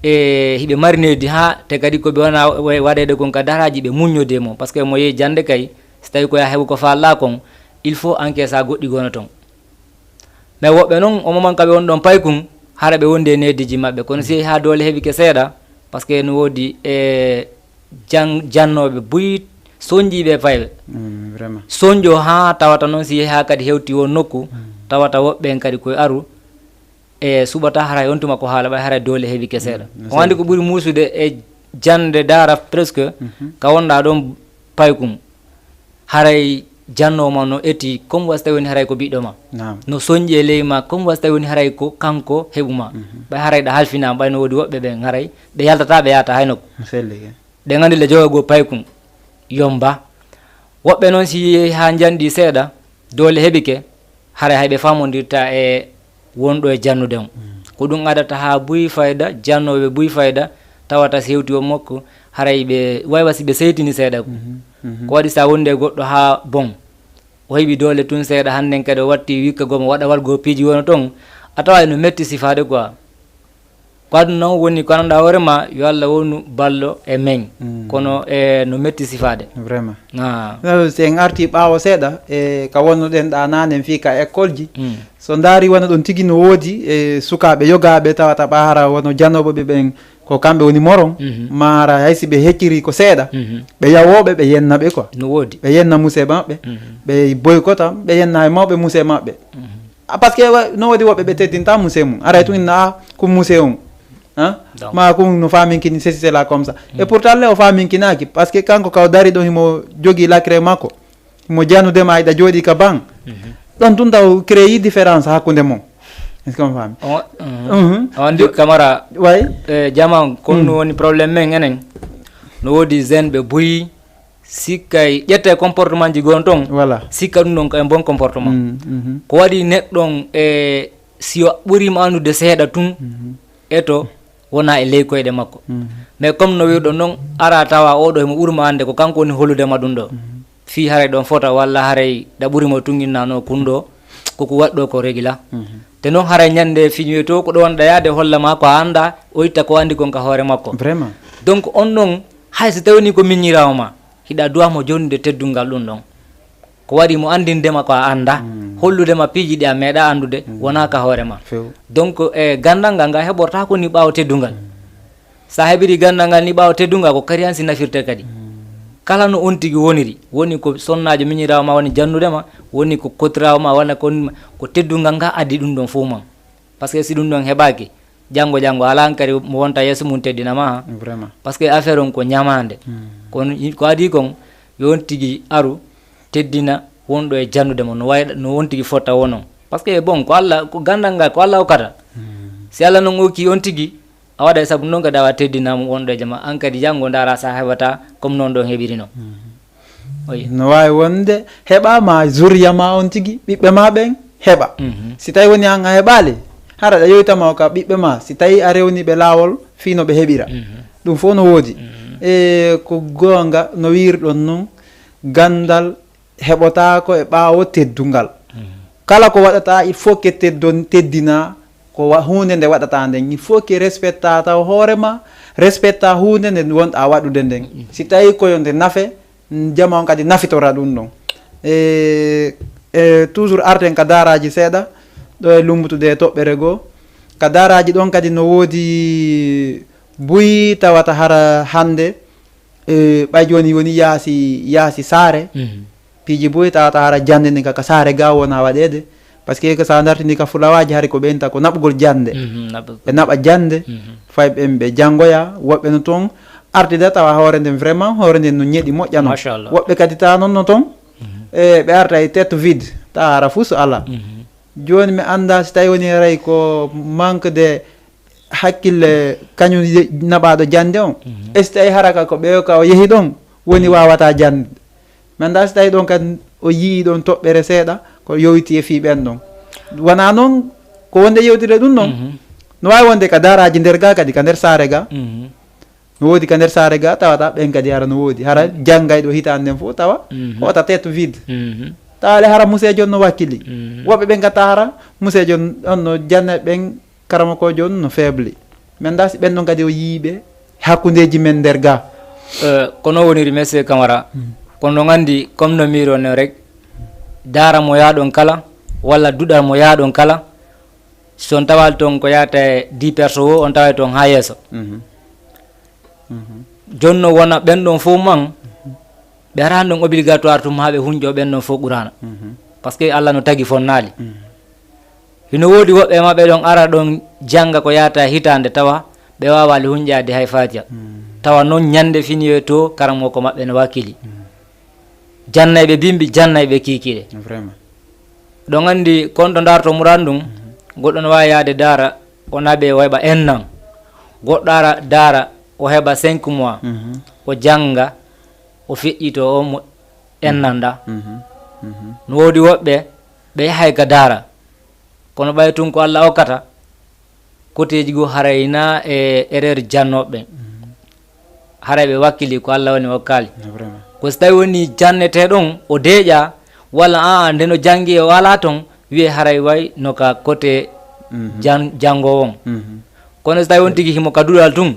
e hiɓe mari nehdi haa te kadi ko ɓe wona wa-, waɗeede kon ka daaraji ɓe muññode mo. Parce que mo yehi jannde kay, si tawi ko yaa heɓu ko faalla kon, il faut encaissa goɗɗi gona ton. Mais woɓɓe non, o moment ka ɓe woni ɗon paykun, hara ɓe wondi e nehdiji maɓɓe. Kono si yehi haa doole heɓike seeɗa, parce que no woodi e jan-, jannooɓe buy sonjiiɓe e fayɓe. Sonjo haa tawata non si yehi haa kadi hewti won nokku, tawata woɓɓe en kadi koye aru, e suɓata hara on tuma ko haala ɓay hara doole heɓike seeɗa. On anndi ko ɓuri muusude e jannde daara presque, ka wonɗa ɗon paykun. Haray jannoowo ma no eti, comme wasi tawi woni haray ko biɗɗo ma. No sonƴi e ley ma, comme wasi tawi woni haray ko kanko heɓu ma. Ɓay haray ɗa halfinaama, ɓay no woodi woɓɓe ɓen haray ɓe yaltata, ɓe yahata hay nokku. Ɗe nganndi le jogo paykun yomba. Woɓɓe noon si yehi haa njanɗi seeɗa, doole heɓike, haray hay ɓe faamondirta e wonɗo e jannude on. Ko ɗum adata haa buy fayda, jannooɓe buy fayda, tawata si hewti on makko, haray ɓe waywa si ɓe seytini seeɗa. Ko waɗi sa wondi e goɗɗo haa bon, o heɓi doole tun seeɗa, hannden kadi o watti wikka goo mo waɗa wargo piiji wona ton, a tawa eno metti sifaade quoi. Ko aduna on woni ko anndaa hoore ma, yo Allah wonu ballo e men. Mm. Kono e no metti sifaade. Vraiment. Ah. No, si en arti ɓaawo seeɗa, e ka wonno ɗen ɗa nanen fii ka école ji. Mm. So ndaari wona ɗon tigi no woodi e sukaaɓe yogaaɓe tawata ɓa hara wono janooɓe ɓe ɓen ko kamɓe woni moron, Mhm. ma hara hay si ɓe hecciri ko seeɗa, Mhm. ɓe yawooɓe ɓe yenna ɓe quoi. No woodi. Ɓe yenna muse maɓɓe, Mhm. ɓe boykota, ɓe yenna e mawɓe muse maɓɓe. Mhm. Ah, parce que wa-, no woodi woɓɓe ɓe teddinta muse mum. Aray tun inna, ah, ko muse on. Hein? Donc. Ma kun no faminkini ceci, cela comme ça. Et Mm. pourtant, le o faminkinaaki. Parce que kanko ka o dari ɗon himo jogi lakre makko. Himo janude ma, iɗa jooɗi ka ban. Mhm. Ɗon tun taw créer différence hakkunde mon. Est-ce que on fami? On, mhm. Mhm. On dit, Camara, Way. eh, jama, comme Mm. no woni problème men enen. No woodi jeune ɓe buyi, sikka e ƴetta e comportement ji gon ton. Voilà. Sikka ɗum ɗon ko un bon comportement. Mm, mhm. Ko waɗi neɗɗo on, e si o ɓuriima anndude seeɗa tun, Mhm. eto wona e ley koyɗe makko. Mhm. Mais comme no wi'uɗon non, ara tawa oɗo himo ɓurma annde ko kanko woni hollude ma ɗum ɗo. Mhm. Fii haray ɗon fota walla haray ɗa ɓurimo tun inna no kun ɗo, ko ko waɗɗo ko régula. Mhm. Te non haray ñande fiñoy to ko ɗo wonɗa yaade holla ma ko a annda, o itta ko andi kon ka hoore makko. Vraiment. Donc on non, hay so tawi ni ko miñiraawo ma, hiɗa duwa mo jonnude teddungal ɗum ɗon. Ko waɗi mo anndinde ma ko a annda, Mm. hollude ma piiji ɗi a meeɗa anndude, Mm. wonaa ka hoore ma. Few. Donc, e ganndal ngal, ngal heɓortaako ni ɓaawo teddungal. Mm. So a heɓiri ganndal ngal ni ɓaawo teddungal, ko kadi han si nafirte kadi. Mm. Kala no on tigi woniri, woni ko sonnaajo miñiraawo ma woni jannude ma, woni ko kotiraawo ma, wona ko, ko teddungal ngal addi ɗum ɗon fof man. Parce que si ɗum ɗon heɓaaki, janngo, janngo, alaa hankadi mo wonta yeeso mum teddina ma, ha. Vraiment. Parce que affaire on ko ñamaande. Hmm. Kono yi-, ko adii kon, yo on tigi aru, teddina wonɗo e jannude mo, no way-, no on tigi fotta wonon. Parce que bon, ko Allah, ko ganndal ngal, ko Allah okkata. Hmm. Si Allah non okki on tigi, a waɗa e sabu non kadi awa teddina mo wonɗo e jama. An kadi janngo ndaara sa heɓata, comme non ɗon heɓiri non. Hmm. Oye. No waawi wonde heɓa ma zuriya ma on tigi, ɓiɓɓe ma ɓen heɓa. Mhm. Si tawi woni an a heɓaali, hara ɗa yewtama o ka ɓiɓɓe ma, si tawi a rewni ɓe laawol fii no ɓe heɓira. Mhm. Ɗum fof no woodi. Mhm. E ko goonga no wiirɗon non, ganndal heɓotaako e ɓaawo teddungal. Mhm. Kala ko waɗata, il faut que teddon, teddina ko wa-, huunde nde waɗata nden. Il faut que respecta taw hoore ma, respecta huunde nde wonɗa waɗude nden. Mhm. Si tawi ko yo nde nafe, jama on kadi nafitora ɗum ɗon. E, e, toujours arten ka daaraji seeɗa, ɗo e lumbutude e toɓɓere goo. Ka daaraji ɗon kadi no woodi buy tawata hara hannde, e, ɓay jooni woni yaasi, yaasi saare. Mhm. Piiji buy tawata hara jannde nden ka, ka saare ga wona waɗeede. Parce que ko sa dartini ka fulawaaji hari ko ɓeynta ko naɓugol jannde. Mhm, naɓugol. Ɓe naɓa jannde, Mhm. fay ɓen ɓe janngoya, woɓɓe no toon artida tawa hoore nden vraiment, hoore nden no ñeɗi moƴƴano. Machallah. Woɓɓe kadi tawa noon no toon, Mhm. e ɓe arta e tête vide, tawa hara fus ala. Mhm. Jooni mi annda si tawi woni haray ko manque de hakkille kañum ye-, naɓaaɗo jannde on. Mhm. Est-ce que tawi hara ka ko ɓeyo ka o yehi ɗon woni wawata jannde? Mi annda si tawi ɗon kadi o yii ɗon toɓɓere seeɗa ko yowiti e fii ɓen ɗon. Wona noon ko wonde yewtire ɗum ɗon. Mhm. No waawi wonde ka daaraji nder ga kadi, ka nder saare ga. Mhm. No woodi ka nder saare ga, tawata ɓen kadi hara no woodi. Hara janngayɗo hitaande nden fof tawa Mhm. hoota tête vide. Mhm. Tawa le hara museejo on no wakkili. Mhm. Woɓɓe ɓen kadi tawa hara museejo on no janna ɓen karamokoojo on no faible. Mi annda si ɓen ɗon kadi o yiiɓe hakkundeeji men nder ga. Eh, kono woniri, Monsieur Camara, Mm. kono on anndi, comme no miiro non rek, daara mo yaaɗon kala, walla duɗal mo yaaɗon kala, si on tawal toon ko yaata e dix perso wo, on tawa toon haa yeeso. Mhm. Mhm. Jooni no wona ɓen ɗon fof man, ɓe araani ɗon obligatoire tuma ɓe hunƴo ɓen ɗon fof Qur'aana. Mhm. Parce que Allah no tagi fonnaali. Mhm. Hino woodi woɓɓe maɓɓe ɗon ara ɗon jannga ko yaata hitaande tawa ɓe waawaali hunƴaade hay Faatiha. Mhm. Tawa noon ñande finiyoy to karamoko maɓɓe no wakkili. Mhm. Jannayɓe bimbi, jannayɓe kiikiiɗe. Vraiment. Ɗon anndi kon to ndaarto Muraan ɗum, Mhm. goɗɗo no waawi yaade daara, o naɓe o heɓa ennan. Goɗɗo ara daara, o heɓa cinq mois. Mhm. O jannga, o feƴƴito o mo ennan da. Mhm. Mhm. No woodi woɓɓe, ɓe yahay ka daara. Kono ɓay tun ko Allah okkata, koteeji goo haray na e erreur jannooɓe ɓen. Mhm. Haray ɓe wakkili ko Allah woni okkaali. No, vraiment. Ko si tawi woni jannetee ɗon, o deeƴa, walla aa, nde no janngi o alaa ton, wiye haray way no ka kote Mhm. jan-, janngoowo on. Mhm. Kono so tawi on tigi himo ka duɗal tun,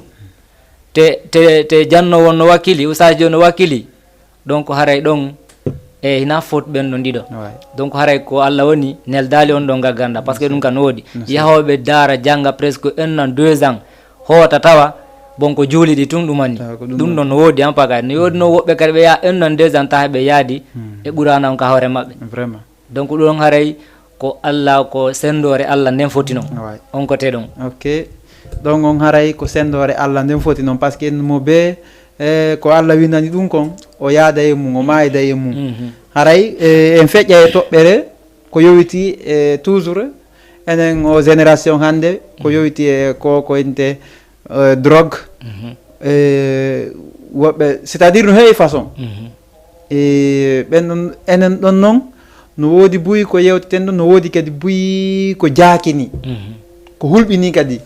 te te te janno won no wakkili, ustaas jo no wakkili, donc haray ɗon e hina fot ɓen ɗon ɗiɗo. Ouais. Donc haray ko Allah woni neldaali on ɗon gagganda, parce que ɗum kan woodi yahooɓe daara jannga presque un an, deux ans, hoota tawa bon ko juuli ɗi tun ɗumani. Tawa ko ɗum Ɗum ɗon. ɗon no woodi en pagay. No woodi no woɓɓe kadi ɓe yaha un an, deux ans taha ɓe yaadi e qur'ana on ka hoore maɓɓe. Vraiment. Donc ɗum ɗon haray ko Allah, ko sendoore Allah nden foti non. Ouais. On kote ɗon. Ok. Donc on haray ko sendoore Allah nden foti non, parce que en mo be e ko Allah winani ɗum kon, o yaada e mum, o maayda e mum. Mhm. Haray e en feƴƴa e toɓɓere ko yowiti e toujours enen o génération hannde, ko yowiti e ko ko inte e, drogue. Mhm. E, woɓɓe c'est-à-dire no heewi façon. Mhm. E ɓen ɗon, enen ɗon non, no woodi buy ko yewteten ɗon, no woodi kadi buy ko jaakini, Mhm. ko hulɓini kadi.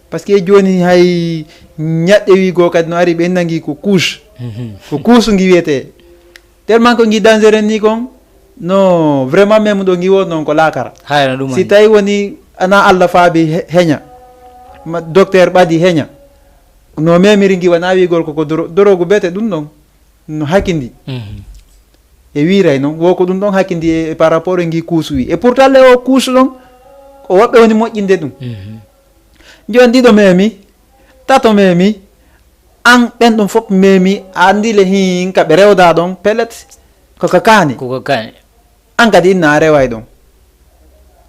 Parce que jooni hay ñaɗɗe wi goo kadi no ari, ɓe nangi ko couche. Mhm. Ko couche ngi wiyetee. Tellement ko ngi dangereux ni kon, no vraiment même ɗo ngi won non ko laakara. Hayno ɗum Si tawi woni ana Allah faabi he- heña, ma docteur ɓadi heña, no memiri ngi wona wigol koko doro- dorogu bete ɗum ɗon no hakindi. Mhm. E wiiray noon wo ko ɗum ɗon hakindi e, e par rapport e ngi kuusu wi. E pourtant le o kuusu ɗon ko woɓɓe woni moƴƴinde ɗum. Mhm. Jooni ɗiɗo memi, tato memi, an ɓen ɗum fof memi, a anndi le hin ka ɓe rewda ɗon pellet ko ka kaani. Koko kani. An kadi inna a reway ɗon.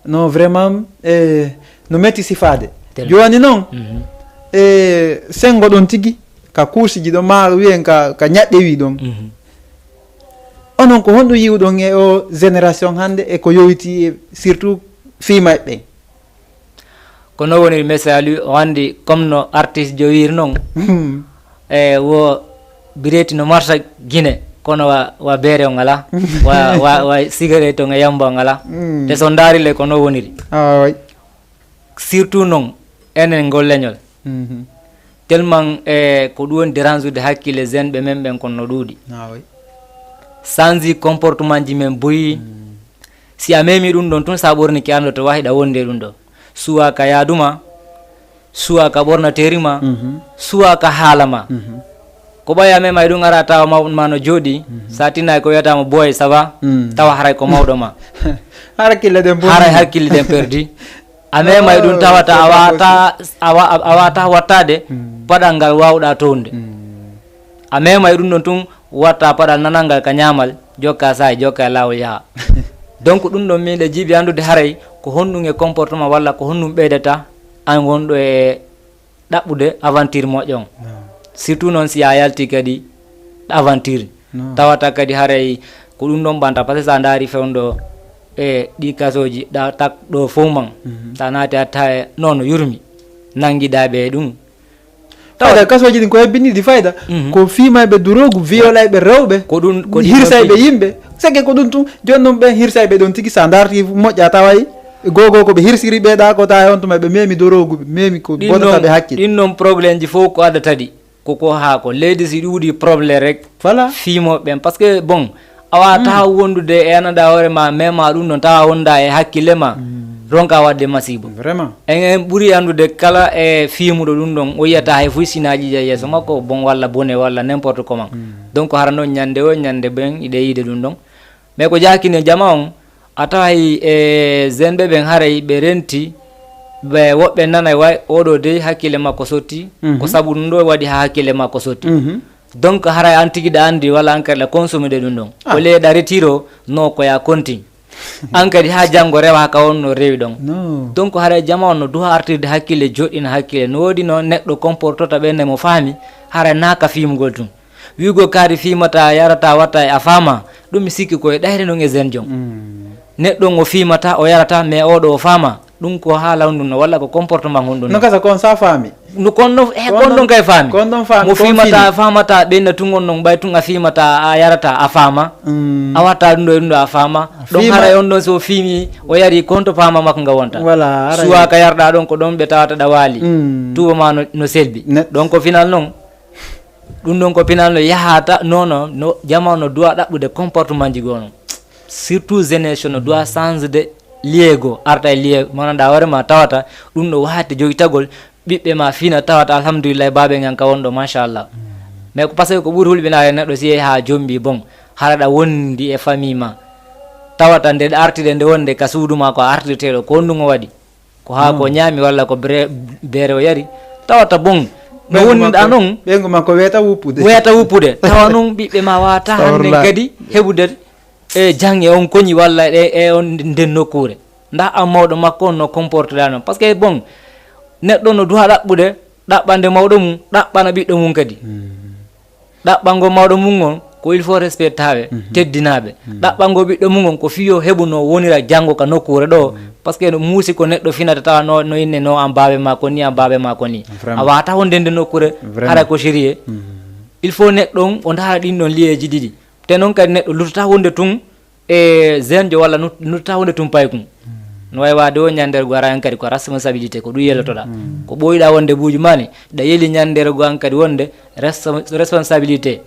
No vraiment e no metti sifaade. Tel- Jooni noon Mhm. e sengo ɗon tigi ka kuusiji ɗon ma wiyen ka, ka ñaɗɗe wi ɗon. Mhm. Onon ko honɗum yiwɗon e o génération hannde e ko yowiti e surtout fiimayɓe ɓen? Ko no woni misali o anndi comme no artiste jo wiiri noon. E wo bireti no marsa Gine kono wa, wa beere o ngala, wa, wa, wa cigarette o nga yamba o ngala. Mm. Te so ndaari le ko no woniri. Away. Surtout noon enen ngol leñol. Mhm. Tellement e ko ɗum woni dérange ude hakkille jeune ɓe men ɓen kon no ɗuuɗi. Away. Change comportement ji men buyi. Si a memi ɗum ɗon tun sa ɓorniki an ɗo to wahiɗa wonde ɗum ɗo. Suwa ka yaaduma, suwa ka ɓornateri ma, Mhm. suwa ka haala ma. Mhm. Ko ɓaya mema e ɗum ara tawa mawɗo ma no jooɗi, sa tinnayi ko wiyatama boy ça va, Mm. tawa haray ko mawɗo ma. Harakille ɗen boni. Haray hakkille ɗen perdi. A mema e ɗum tawata a wata a wa- a wata wattade Mm. paɗal ngal wawɗa towde. Mm. A mema e ɗum ɗon tun watta paɗal nanal ngal ka ñaamal, jokka saay, jokka e laawol yaha. Donc ɗum ɗon miɗa jiiɓi anndude haray ko honɗum e comportement walla ko honɗum ɓeydata an wonɗo e ɗaɓɓude aventure moƴƴo on. Surtout noon si a yalti kadi aventure. Non. Tawata kadi haray ko ɗum ɗon ɓanta, parce que sa ndaari fewndo e ɗi kasoji ɗa tak ɗo fof man. Mhm. Sa naati hatta e noon yurmi. Nanngiɗa ɓe ɗum. Fayda kasoji ɗin ko hebbiniɗi fayda. Mhm. Ko fiimayɓe durogu, viyolayɓe rewɓe, Ko ɗum, ko ɗum hirsayɓe ɗon yimɓe. Seke ko ɗum tun, jooni noon ɓen hirsayɓe ɗon tigi sa darti moƴƴa taway gogo ko ɓe hirsiri ɓe ɗa ko tawa on tuma ɓe memi dorogu, ɓe memi ko ɗin bonata noon, ɓe hakkille. Ɗin noon problème ji fof ko addata ɗi. Ko ko haa ko leydi si ɗuuɗi problème rek. Voilà. Fiimo ɓen. Parce que bon, a wata wondude e anaɗa hoore ma, mema ɗum ɗon tawa honda e hakkille ma. Ronka wadde masibo. Vraiment. En en ɓuri anndude kala e fiimuɗo ɗum ɗon, o yiyata hay fuy sina ƴiƴa yeeso makko, bon walla bone walla n'importe comment. Donc hara noon ñande o, ñande ɓen iɗe yiide ɗum ɗon. Mais ko jaakine jama on, a taway e jeune ɓe ɓen haray ɓe renti, ɓe woɓɓe nanay way oɗo dey hakkille makko sotti, Mhm. ko sabu ɗum ɗo waɗi ha hakkille makko sotti. Mhm. Donc haray an tigi ɗa anndi walla an kadi ɗa consommé de ɗum ɗon. Ah. Au lieu ɗa retiro, no ko ya continue. An kadi ha janngo rewa ka wonno rewi ɗon. Non. Donc haray jama on no duha artirde hakkille, joɗɗina hakkille. No woodi no neɗɗo comportota ɓe nde mo faami, haray naaka fiimugol tun. Wi'ugol kaari fiimata, yarata, watta e a faama, ɗum mi sikki ko e ɗayre non e zen jom. Mm. Neɗɗo ngo fiimata, o yarata, mais oɗo o faama. Ɗum ko haala honɗum no, walla ko comportement honɗum No no. Kasa kon sa faami. No kon no, eh, Kon kon ɗon- ɗon kay faami. kon ɗon faami, Mo kon fiimata, fini. A faamata, ɓeyna tun on non, ɓay tun a fiimata, a yarata, a faama. Mm. A watta ɗum ɗo e ɗum ɗo a faama. Ɗon Fiima- haray on ɗon so fiimi, o yari konto paama makko nga wonta. Voilà, haray. Suwa ka yarɗa ɗon ko ɗon ɓe tawata ɗa waali. Mm. Tuuba ma no, no selbi. Net. Ɗon ko final non. Ɗum ɗon ko pinal no yahata, non, non, no, jama no duwa ɗaɓɓude comportement ji goo non. Surtout jeunesse no duwa change de lieu goo, arta e lieu, mo ganduɗa hoore ma tawata, ɗum no wahate jogitagol, ɓiɓɓe ma fina, tawata alhamdulillahi baabe ngan ka wonɗo machallah. Mais ko parce que ko ɓuri hulɓinaade neɗɗo si yehi haa jombi, bon, hara ɗa wondi e famille ma, tawata nde artide nde wonde ka suudu ma ko a artirteeɗo, ko honɗum o waɗi? Ko haa ko ñaami walla ko bre- beere o yari, tawata bon no wonɗa noon. Ɓeyngu makko weeta wuppude. Weeta wuppude tawa noon ɓiɓɓe ma waata hannde kadi heɓude e jang e on koñi walla e e on nden nokkuure. Nda an mawɗo makko on no comporteɗa noon, parce que bon, neɗɗo no duha ɗaɓɓude, ɗaɓɓande mawɗo mum, ɗaɓɓana ɓiɗɗo mum kadi. Ɗaɓɓango mawɗo mum on ko il faut respectaaɓe, teddinaaɓe. Ɗaɓɓango ɓiɗɗo mum on ko fiyo heɓu no wonira janngo ka nokkuure ɗo, parce que no muusi ko neɗɗo finata tawa no no inne no an baabe ma ko ni, an baabe ma ko ni. A waata wonde nde nokkuure hara ko sérieux. Il faut neɗɗo on o ndaara ɗin ɗon liyeeji ɗiɗi. Te noon kadi neɗɗo luttata wonde tun e zeenjo walla nut- luttata wonde tun paykun. No wayi waade o ñanndergo ara en kadi ko responsabilité, ko ɗum yelotoɗa. Ko ɓooyɗa wonde buuju ma ni, ɗa yeli ñanndergo an kadi wonde reso- responsabilité.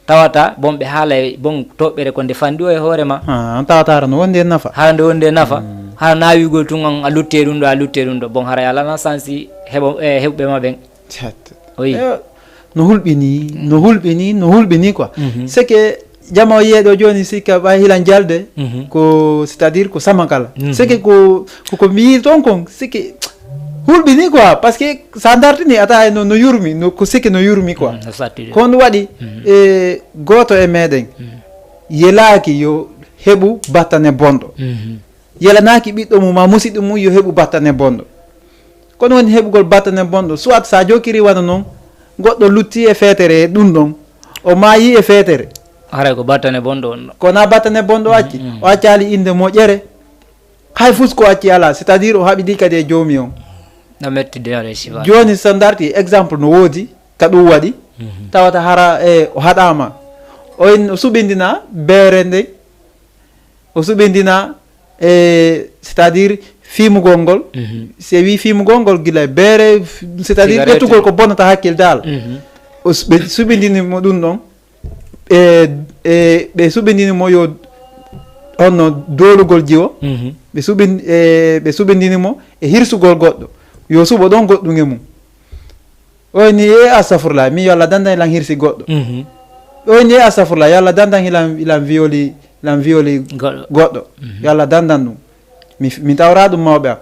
Tawata bon ɓe haala e bon toɓɓere ko nde fanɗi o e hoore ma. Ah, an tawata hara no wondi e nafa. Hara nde wondi e nafa. Hara naawigol tun an a lutte ɗum ɗo, a lutte ɗum ɗo. Bon hara yalana sansi heɓo e heɓɓe ma ɓen. Cat. Oui. Eh, no hulɓini, no hulɓini, no hulɓini quoi. C'est que jama o yeeɗo jooni sikka ɓay hilan jalde ko c'est-à-dire ko sama kala. C'est que ko ko ko mbiyi toon kon c'est que hulɓini quoi, parce que sa dartini ata no no yurmi no ko c'est que no yurmi quoi. Ko on waɗi e gooto e meɗen yelaaki yo heɓu battane bonɗo. Yelanaaki ɓiɗɗo mum ma musiɗɗo mum yo heɓu battane bonɗo. Kono woni heɓugol battane bonɗo, soit sa jokiri wano noon, goɗɗo lutti e feetere e ɗum ɗon, o maayi e feetere. Haray ko battane bonɗo on ɗo. Kono a battane bonɗo acci, o accaali innde moƴƴere. Hay fus ko acci alaa, c'est-à-dire o haɓidi kadi e joomi on. No metti de haray sifa. Jooni so darti exemple no woodi ka ɗum waɗi, tawata hara e o haɗaama. O in- o suɓindina beere nde, o suɓindina e c'est-à-dire fimugol ngol. Si wi fimugol ngol gila beere c'est-à-dire ƴettugol ko bonata hakkil dal. Ɓe suɓindini mo ɗum ɗon e e ɓe suɓindini mo yo honno doolugol jiwo. Ɓe suɓin e ɓe suɓindini mo e hirsugol goɗɗo yo suɓo ɗon goɗɗum e mum. Oy ni e astafurla mi yo Allah dandan ilan hirsi goɗɗo. Oy ni e astafurla yo Allah dandan ilan ilan violi ilan violi goɗɗo. Yo Allah dandan ɗum. Mi mi tawra ɗum mawɓe am.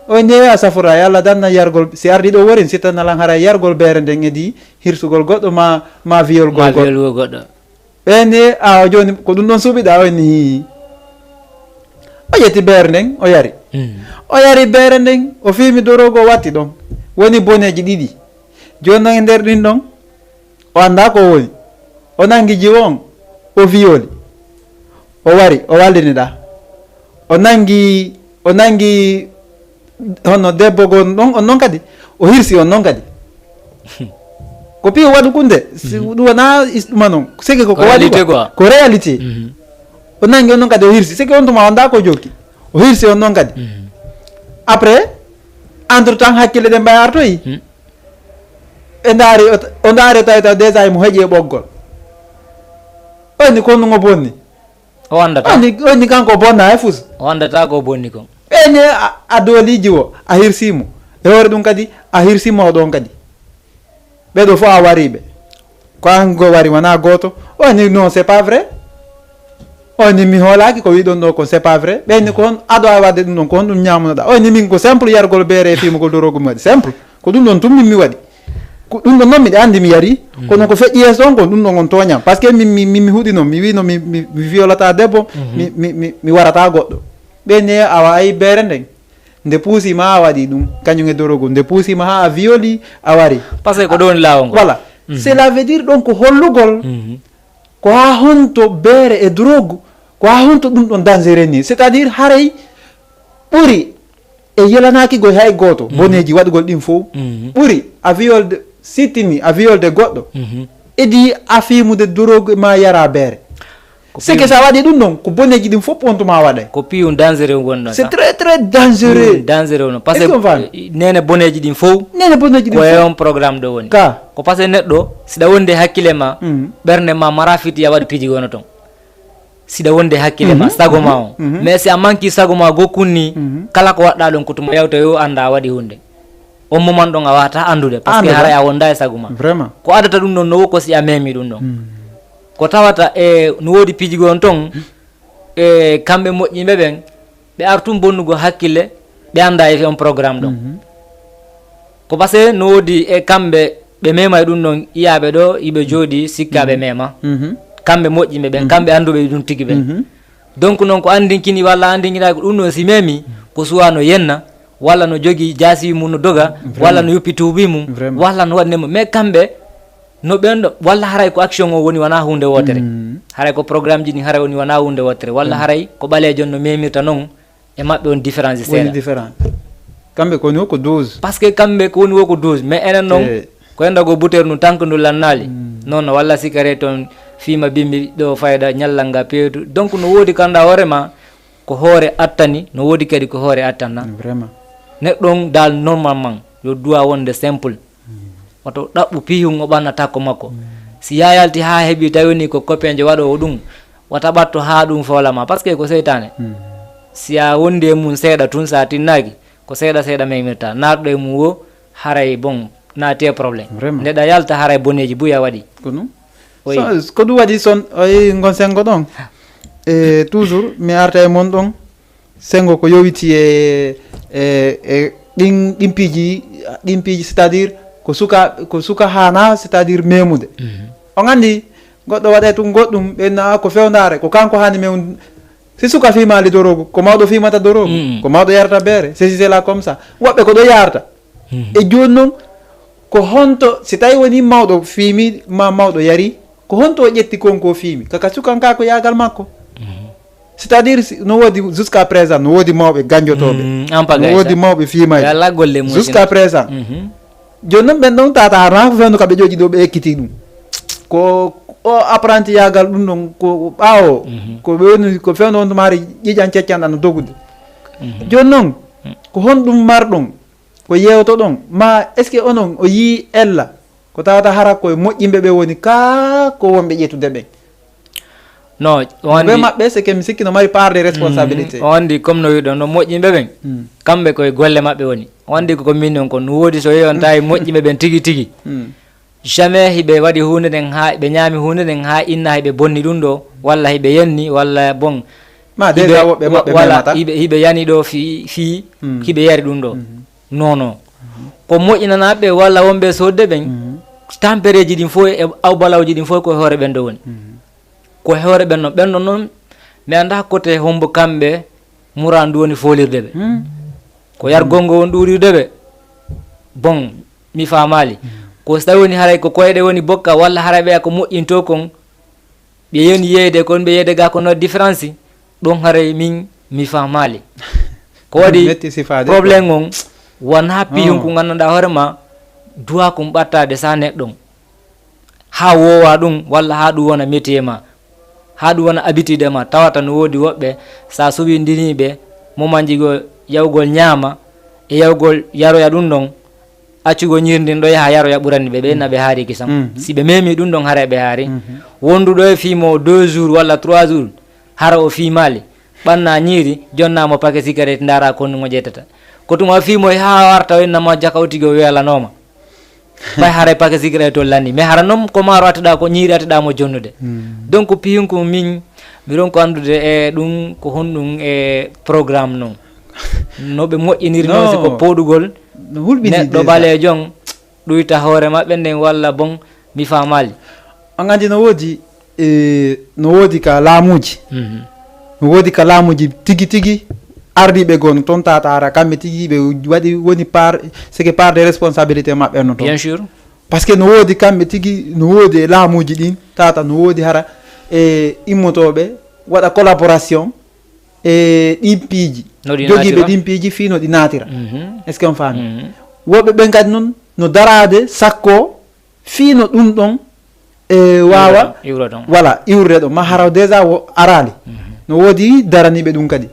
Oy ni e astafurla yo Allah dandan yargol si ardi ɗo worin si tan alan hara yargol beere nden edi hirsugol goɗɗo ma ma violgol goɗɗo. Ɓen ni a o joni ko ɗum ɗon suɓiɗa oy ni. O ƴetti beere nden o yari. O yari beere nden o fimi dorogo o watti ɗon. Woni boneji ɗiɗi. Joni ɗon e nder ɗin ɗon o annda ko woni. O nangi jiwo on o violi. O wari o wallini ɗa. O nangi o nangi hono debbo goo ɗon on noon kadi o hirsi on noon kadi. Ko piyo waɗu kunde si ɗum wona is- ɗuma noon seke koko waɗi réalité quoi. Ko réalité. O nangi on noon kadi o hirsi seke on tuma o nda ko jokki o hirsi on noon kadi. Après entre temps hakkille ɗen mbay artoyi. Ɓe ndaari o- o ndaari o tawi taw déjà emo heƴi e ɓoggol. Ɓayni ko ɗum o bonni. O anndata. Ɓayni ɓayni kanko o bonna hay fus. O anndata ko o bonni kon. Ɓayni a- a dooliiji o a hirsimo e hoore ɗum kadi a hirsimo o ɗon kadi. Ɓeɗo fof a wariɓe ko an go wari wona goto. Oni non c'est pas vrai. Oni mi hoolaki ko wiɗon ɗo kon c'est pas vrai ɓenni ko hon aɗo a wadde ɗum ɗon ko honɗum ñamunoɗa oni min ko simple yargol beere e fimugol dorogu mi waɗi simple. Ko ɗum ɗon tum min mi waɗi. Ko ɗum ɗon noon miɗa andi mi yari. Kono ko feƴƴi yeeso ɗon kon ɗum ɗon on tooñam par ce que min mi min mi huɗi noon mi wino mi mi mi violata debbo. Mi mi mi mi warata goɗɗo. Ɓenni awa ayi beere nden. Nde puusima a waɗi ɗum kañum e dorogu nde puusima ha a violi a wari. Parce que ko ɗon laawol ngol. Voilà. Cela veut dire ɗon ko hollugol. Ko ha honto beere e drogue ko ha honto ɗum ɗon dangereux ni c'est à dire haray ɓuri e yelanaki goy hay gooto boneji waɗugol ɗin fof. Ɓuri a violde sittini a violde goɗɗo. Edi a fimude drogue ma yara beere. C'est que sa waɗi ɗum ɗon ko boneji ɗin fof on tuma waɗay. Ko piyum dangereux wonɗon c'est très très dangereux. Dangereux no parce que nene boneji ɗin fof. Nene boneji ɗin fof on programme ɗo woni ka ko parce que neɗɗo siɗa wondi e hakkille ma. Ɓernde ma mara fiti a waɗa piiji gono ton. Siɗa wondi e hakkille ma sago ma on mais si a manki sago ma gokkun ni kala ko waɗɗa ɗon ko tuma yawta yo anda a waɗi hunde. On moment ɗon a waata anndude, parce que haray a wonda e sago ma. Vraiment. Ko adata ɗum ɗon no wo ko si a memi ɗum ɗon. Ko tawata e no woodi piiji goo on ton, e kamɓe moƴƴinɓe ɓen, ɓe artum bonnugo hakkille, ɓe annda e on programme ɗon. Ko parce que no woodi e kamɓe ɓe mema e ɗum ɗon, iyaaɓe ɗo, iɓe jooɗi, sikka ɓe mema. Kamɓe moƴƴinɓe ɓen, kamɓe annduɓe ɗum tigi ɓen. Donc noon ko anndinkini walla anndinkinaaki ɗum ɗon si memi, ko suwa no yenna, walla no jogi jaasi mum no doga, walla no yuppi tuubi mum, walla no waɗi nemo. Mais kamɓe, no ɓen ɗo, walla haray ko action o woni wona huunde wootere. Haray ko programme ji ɗin haray woni wona huunde wootere. Walla haray ko ɓaleejo on no memirta noon, e maɓɓe on différence seeɗa. Woni différent. Kamɓe ko woni wo ko dose. Parce que kamɓe ko woni wo ko dose. Mais enen noon, ko en dago buter nu tanko ndu lannaali. Non, non, walla sikare toon fiima bimbi ɗo fayda ñallal nga peetu. Donc no woodi kanda hoore ma, ko hoore attani, no woodi kadi ko hoore attanna. Vraiment. Neɗɗo on dal normalement, yo duwa wonde simple. Woto ɗaɓɓu pihun o ɓannata ko makko. Si ya yalti haa heɓi tawi woni ko copainjo waɗoowo ɗum, wata ɓatto haa ɗum foola ma, parce que ko seytaane. Si a wondi e mum seeɗa tun, sa tinnaaki, ko seeɗa seeɗa memirta. Naatɗo e mum wo, haray bon, naati e problème. Vraiment. Nde ɗa yalta haray boneeji buy a waɗi. Ko non. Oui. So- ko ɗum waɗi son oyi ngon sengo ɗon. E toujours mi arta e mon ɗon. Sengo ko yowiti e e e ɗin ɗin piiji, ɗin piiji, c'est-à-dire ko suka ko suka hana, c'est-à-dire memude. On andi goɗɗo waɗe tun goɗɗum ɓenna ko fewndare, ko kanko hani mewnu. Si suka fiimaali dorogu, ko mawɗo fiimata dorogu, ko mawɗo yarata beere, ceci cela comme ça. Woɓɓe ko ɗo yarata. E jooni noon, ko honto, si tawi woni mawɗo fiimi ma mawɗo yari, ko honto o ƴetti kon ko fiimi? Kaka sukan ka ko yaagal makko. C'est-à-dire, si- no woodi jusqu'à présent, no woodi mawɓe ganjotooɓe. Mm, en pagaille, no woodi ça. Mawɓe fiimayɓe. Yo Allah golle mum. Jusqu'à présent. Jooni noon ɓen ɗon tata hara ko fewndo ka ɓe ƴoƴi ɗo ɓe ekkiti ɗum. Ko o apprenti yaagal ɗum ɗon ko ɓaawo. Ko ɓe woni ko fewndo on to maari ƴiƴan ceccanɗan no dogude. Jooni noon, ko honɗum marɗon? Ko yewtoɗon ma, est-ce que onon o yii ella ko tawata hara koye moƴƴimɓe ɓe woni ka ko wonɓe ƴettude ɓen? Non, on ɓe andi maɓɓe c'est que mi sikki no mari part de responsabilité. On andi comme no wiɗon no moƴƴimɓe ɓen, kamɓe koye golle maɓɓe woni. On andi ko min on kon no woodi so yeyon tawi moƴƴimɓe ɓen tigi tigi, jamais hiɓe waɗi hunde nden ha ɓe ñaami hunde nden ha inna hiɓe bonni ɗum ɗo, walla hiɓe yenni, walla bon. Ma déjà woɓɓe maɓɓe memata hiɓe hiɓe yani ɗo fi fi hiɓe yari ɗum ɗo. Non, non. Ko moƴƴinanaaɓe walla wonɓe soodde ɓen, tampereeji ɗin fof e awbalawji ɗin fof ko e hoore ɓen ɗo woni. Ko e hoore ɓen ɗon. Ɓen ɗon noon, mi anndaa kote hombo kamɓe muraadu woni foolirde ɓe. Ko yargol ngol woni ɗuuɗirde ɓe. Bon, mi faamaali. Ko so tawi woni haray ko koyɗe woni bokka walla haray ɓeya ko moƴƴintoo kon, ɓe yoni yeeyde kon, ɓe yeeyde ga ko no différence, ɗum haray min mi faamaali. Ko waɗi metti sifaade problème on wonaa piyum ko nganndanɗaa hoore ma, duwa kum ɓattaade sa neɗɗo on. Haa woowa ɗum, walla haa ɗum wona métier ma, haa ɗum wona habitude ma, tawata no woodi woɓɓe, sa suwindinii ɓe, momanji goo yawgol ñaama, e yawgol yaroya ɗum ɗon, accugol ñiiri ndin ɗo yaha yaroya ɓurani ɓe, ɓe inna ɓe haari kisam. Si ɓe memi ɗum ɗon, haray ɓe haari. Wonduɗo e fiimo deux jours walla trois jours, hara o fiimaali, ɓanna ñiiri, jonna mo paquet cigarette, ndaara ko honɗum o ƴettata. Ko tuma fiimo e haa warta o inna ma jaka o tigi o welanooma. Ɓay haray paquet cigarette o lanni. Mais hara noon ko maaro attiɗa, ko ñiiri attiɗa mo jonnude. Donc piyum ko min, mi ronko anndude e ɗum ko honɗum e programme noon. No ɓe moƴƴiniri noon, si ko pooɗugol no hulɓini neɗɗo déjà. Ɓaleejo on, ɗuyta hoore maɓɓe nden walla bon, mi faamaali. On anndi no woodi, e, no woodi ka laamuuji. No woodi ka laamuuji tigi tigi ardiiɓe goo no toon tata hara kamɓe tigi ɓe waɗi woni part, c'est que part de responsabilité maɓɓe no toon. Bien sûr. Parce que no woodi kamɓe tigi, no woodi e laamuuji ɗin tata no woodi hara e immotooɓe waɗa collaboration e ɗin piiji. No ɗi jogiiɓe naatira. Ɗin piiji fii no ɗi naatira. Est-ce que on faami? Woɓɓe ɓen kadi noon no daraade sakko fii no ɗum ɗon e waawa iwra ɗon. Voilà, iwrude ɗon. Ma hara déjà wo araali. No woodi daraniiɓe ɗum kadi.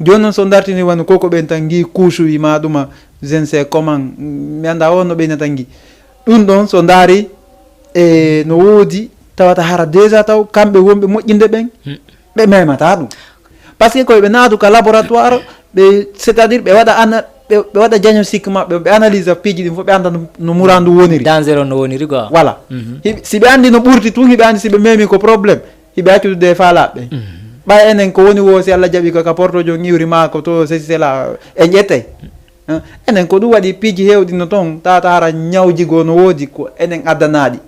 Jooni noon so dartini wano koko ɓen tan ngi kuusuwi ma ɗuma, je ne sais comment, mi annda on no ɓeyna tan ngi. Ɗum ɗon so ndaari e no woodi tawata hara déjà taw kamɓe wonɓe moƴƴinde ɓen, ɓe memata ɗum. Parce que koye ɓe naatu ka laboratoire, ɓe, c'est-à-dire ɓe waɗa ana-, ɓe ɓe waɗa diagnostic maɓɓe, ɓe analyse piiji ɗin fof, ɓe annda no- no murandu woniri. Danger on no woniri quoi. Voilà. Mhm. Hiɓe- si ɓe anndi no ɓurti tun, hiɓe anndi si ɓe memi ko problème, hiɓe accude des faalaɓe ɓen. Mhm. Ɓay enen ko woni wo, si Allah jaɓi ko ka porto jon iwri ma ko to, ceci cela, en ƴettay. Hein? Enen ko ɗum waɗi piiji heewɗi no toon, tata hara ñawji goo no woodi ko enen addanaɗi.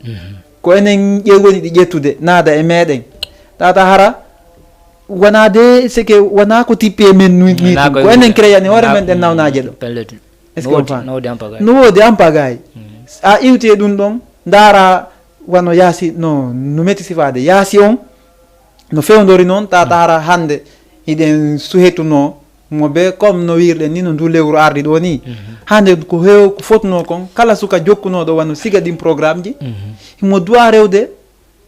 Mhm. Ko enen ƴe- woni ɗi ƴettude naada e meɗen. Tata hara wona de seke, wona ko tippe men nu- ni Wona tun ko ko enen enen- créé ni hoore wona- men ɗen nawnaje ɗo. Pellet. Est-ce que No on woodi- faami? No woodi ampagay. No woodi ampagay. Mhm. A iwti e ɗum ɗon, ndaara wano yaasi no no meti sifaade yaasi on no fewndori noon, ta taara hannde hiɗen suhetuno mo be comme no wirɗen ni no ndu lewru ardi ɗo ni. Mhm. Hannde ko heew ko fotno kon, kala suka jokkunoɗo wano siga ɗin programme ji, Mhm. himo duwa rewde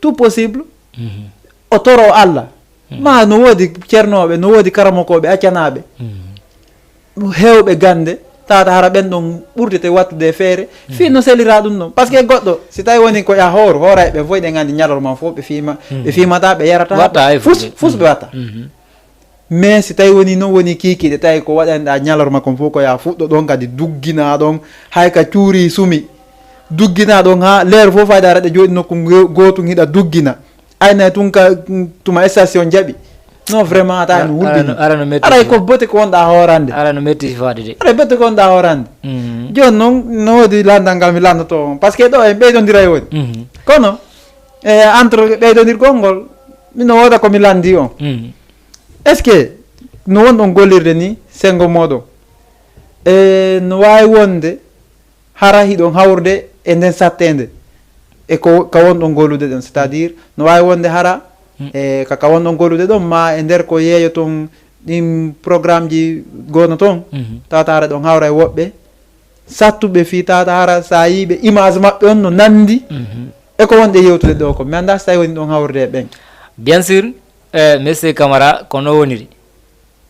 tout possible. Mhm. O toro Allah. Mhm. Ma no woodi cernooɓe, no woodi karamokoɓe accanaɓe. Mhm. Heewɓe gannde, tawata hara ɓen ɗon ɓurtete wattude e feere fii no selira ɗum ɗon. Parce que goɗɗo, si tawi woni ko ya hoor hooray ɓe fof ɗen anndi ñalorma fof ɓe fiima ɓe fiimata, ɓe yarata. Watta hay fus fus ɓe watta. Mhm. Mais si tawi woni noon woni kiikiiɗe, tawi ko waɗanɗa ñalorma kon fof ko ya fuɗɗo ɗon kadi duggina ɗon, hay ka cuuri sumi duggina ɗon ha leer fof fayda aɗa jooɗi nokku ngo- gootum hiɗa duggina. Ayna tun ka tuma station jaɓi. Non, vraiment ata no wulɓini. Ara no metti. Aray ko bote ko wonɗa hoorande. Ara no metti sifaade de. Aray bote ko wonɗa hoorande. Mhm. Jooni noon no woodi landal ngal mi landoto on, parce que ɗo en ɓeydondiray woni. Mhm. Kono e entre ɓeydondirgol ngol mino wooda ko mi landi on. Mhm. Est-ce que no wonɗon gollirde ni sengo moɗon e no waawi wonde hara hiɗon hawrude e nden satteende e ko ka wonɗon gollude ɗon, c'est-à-dire no waawi wonde hara e ka ka wonɗon gollude ɗon ma e nder ko yeeyo ton ɗin programme ji gono ton? Mhm. Tawata hara ɗon hawra e woɓɓe sattuɓe fii tawata hara sa yiiɓe image maɓɓe on no nandi e ko wonɗe yewtude ɗo ko mi annda so tawi woni ɗon hawrude e ɓen. Bien sûr. Eh, monsieur Camara, ko no woniri.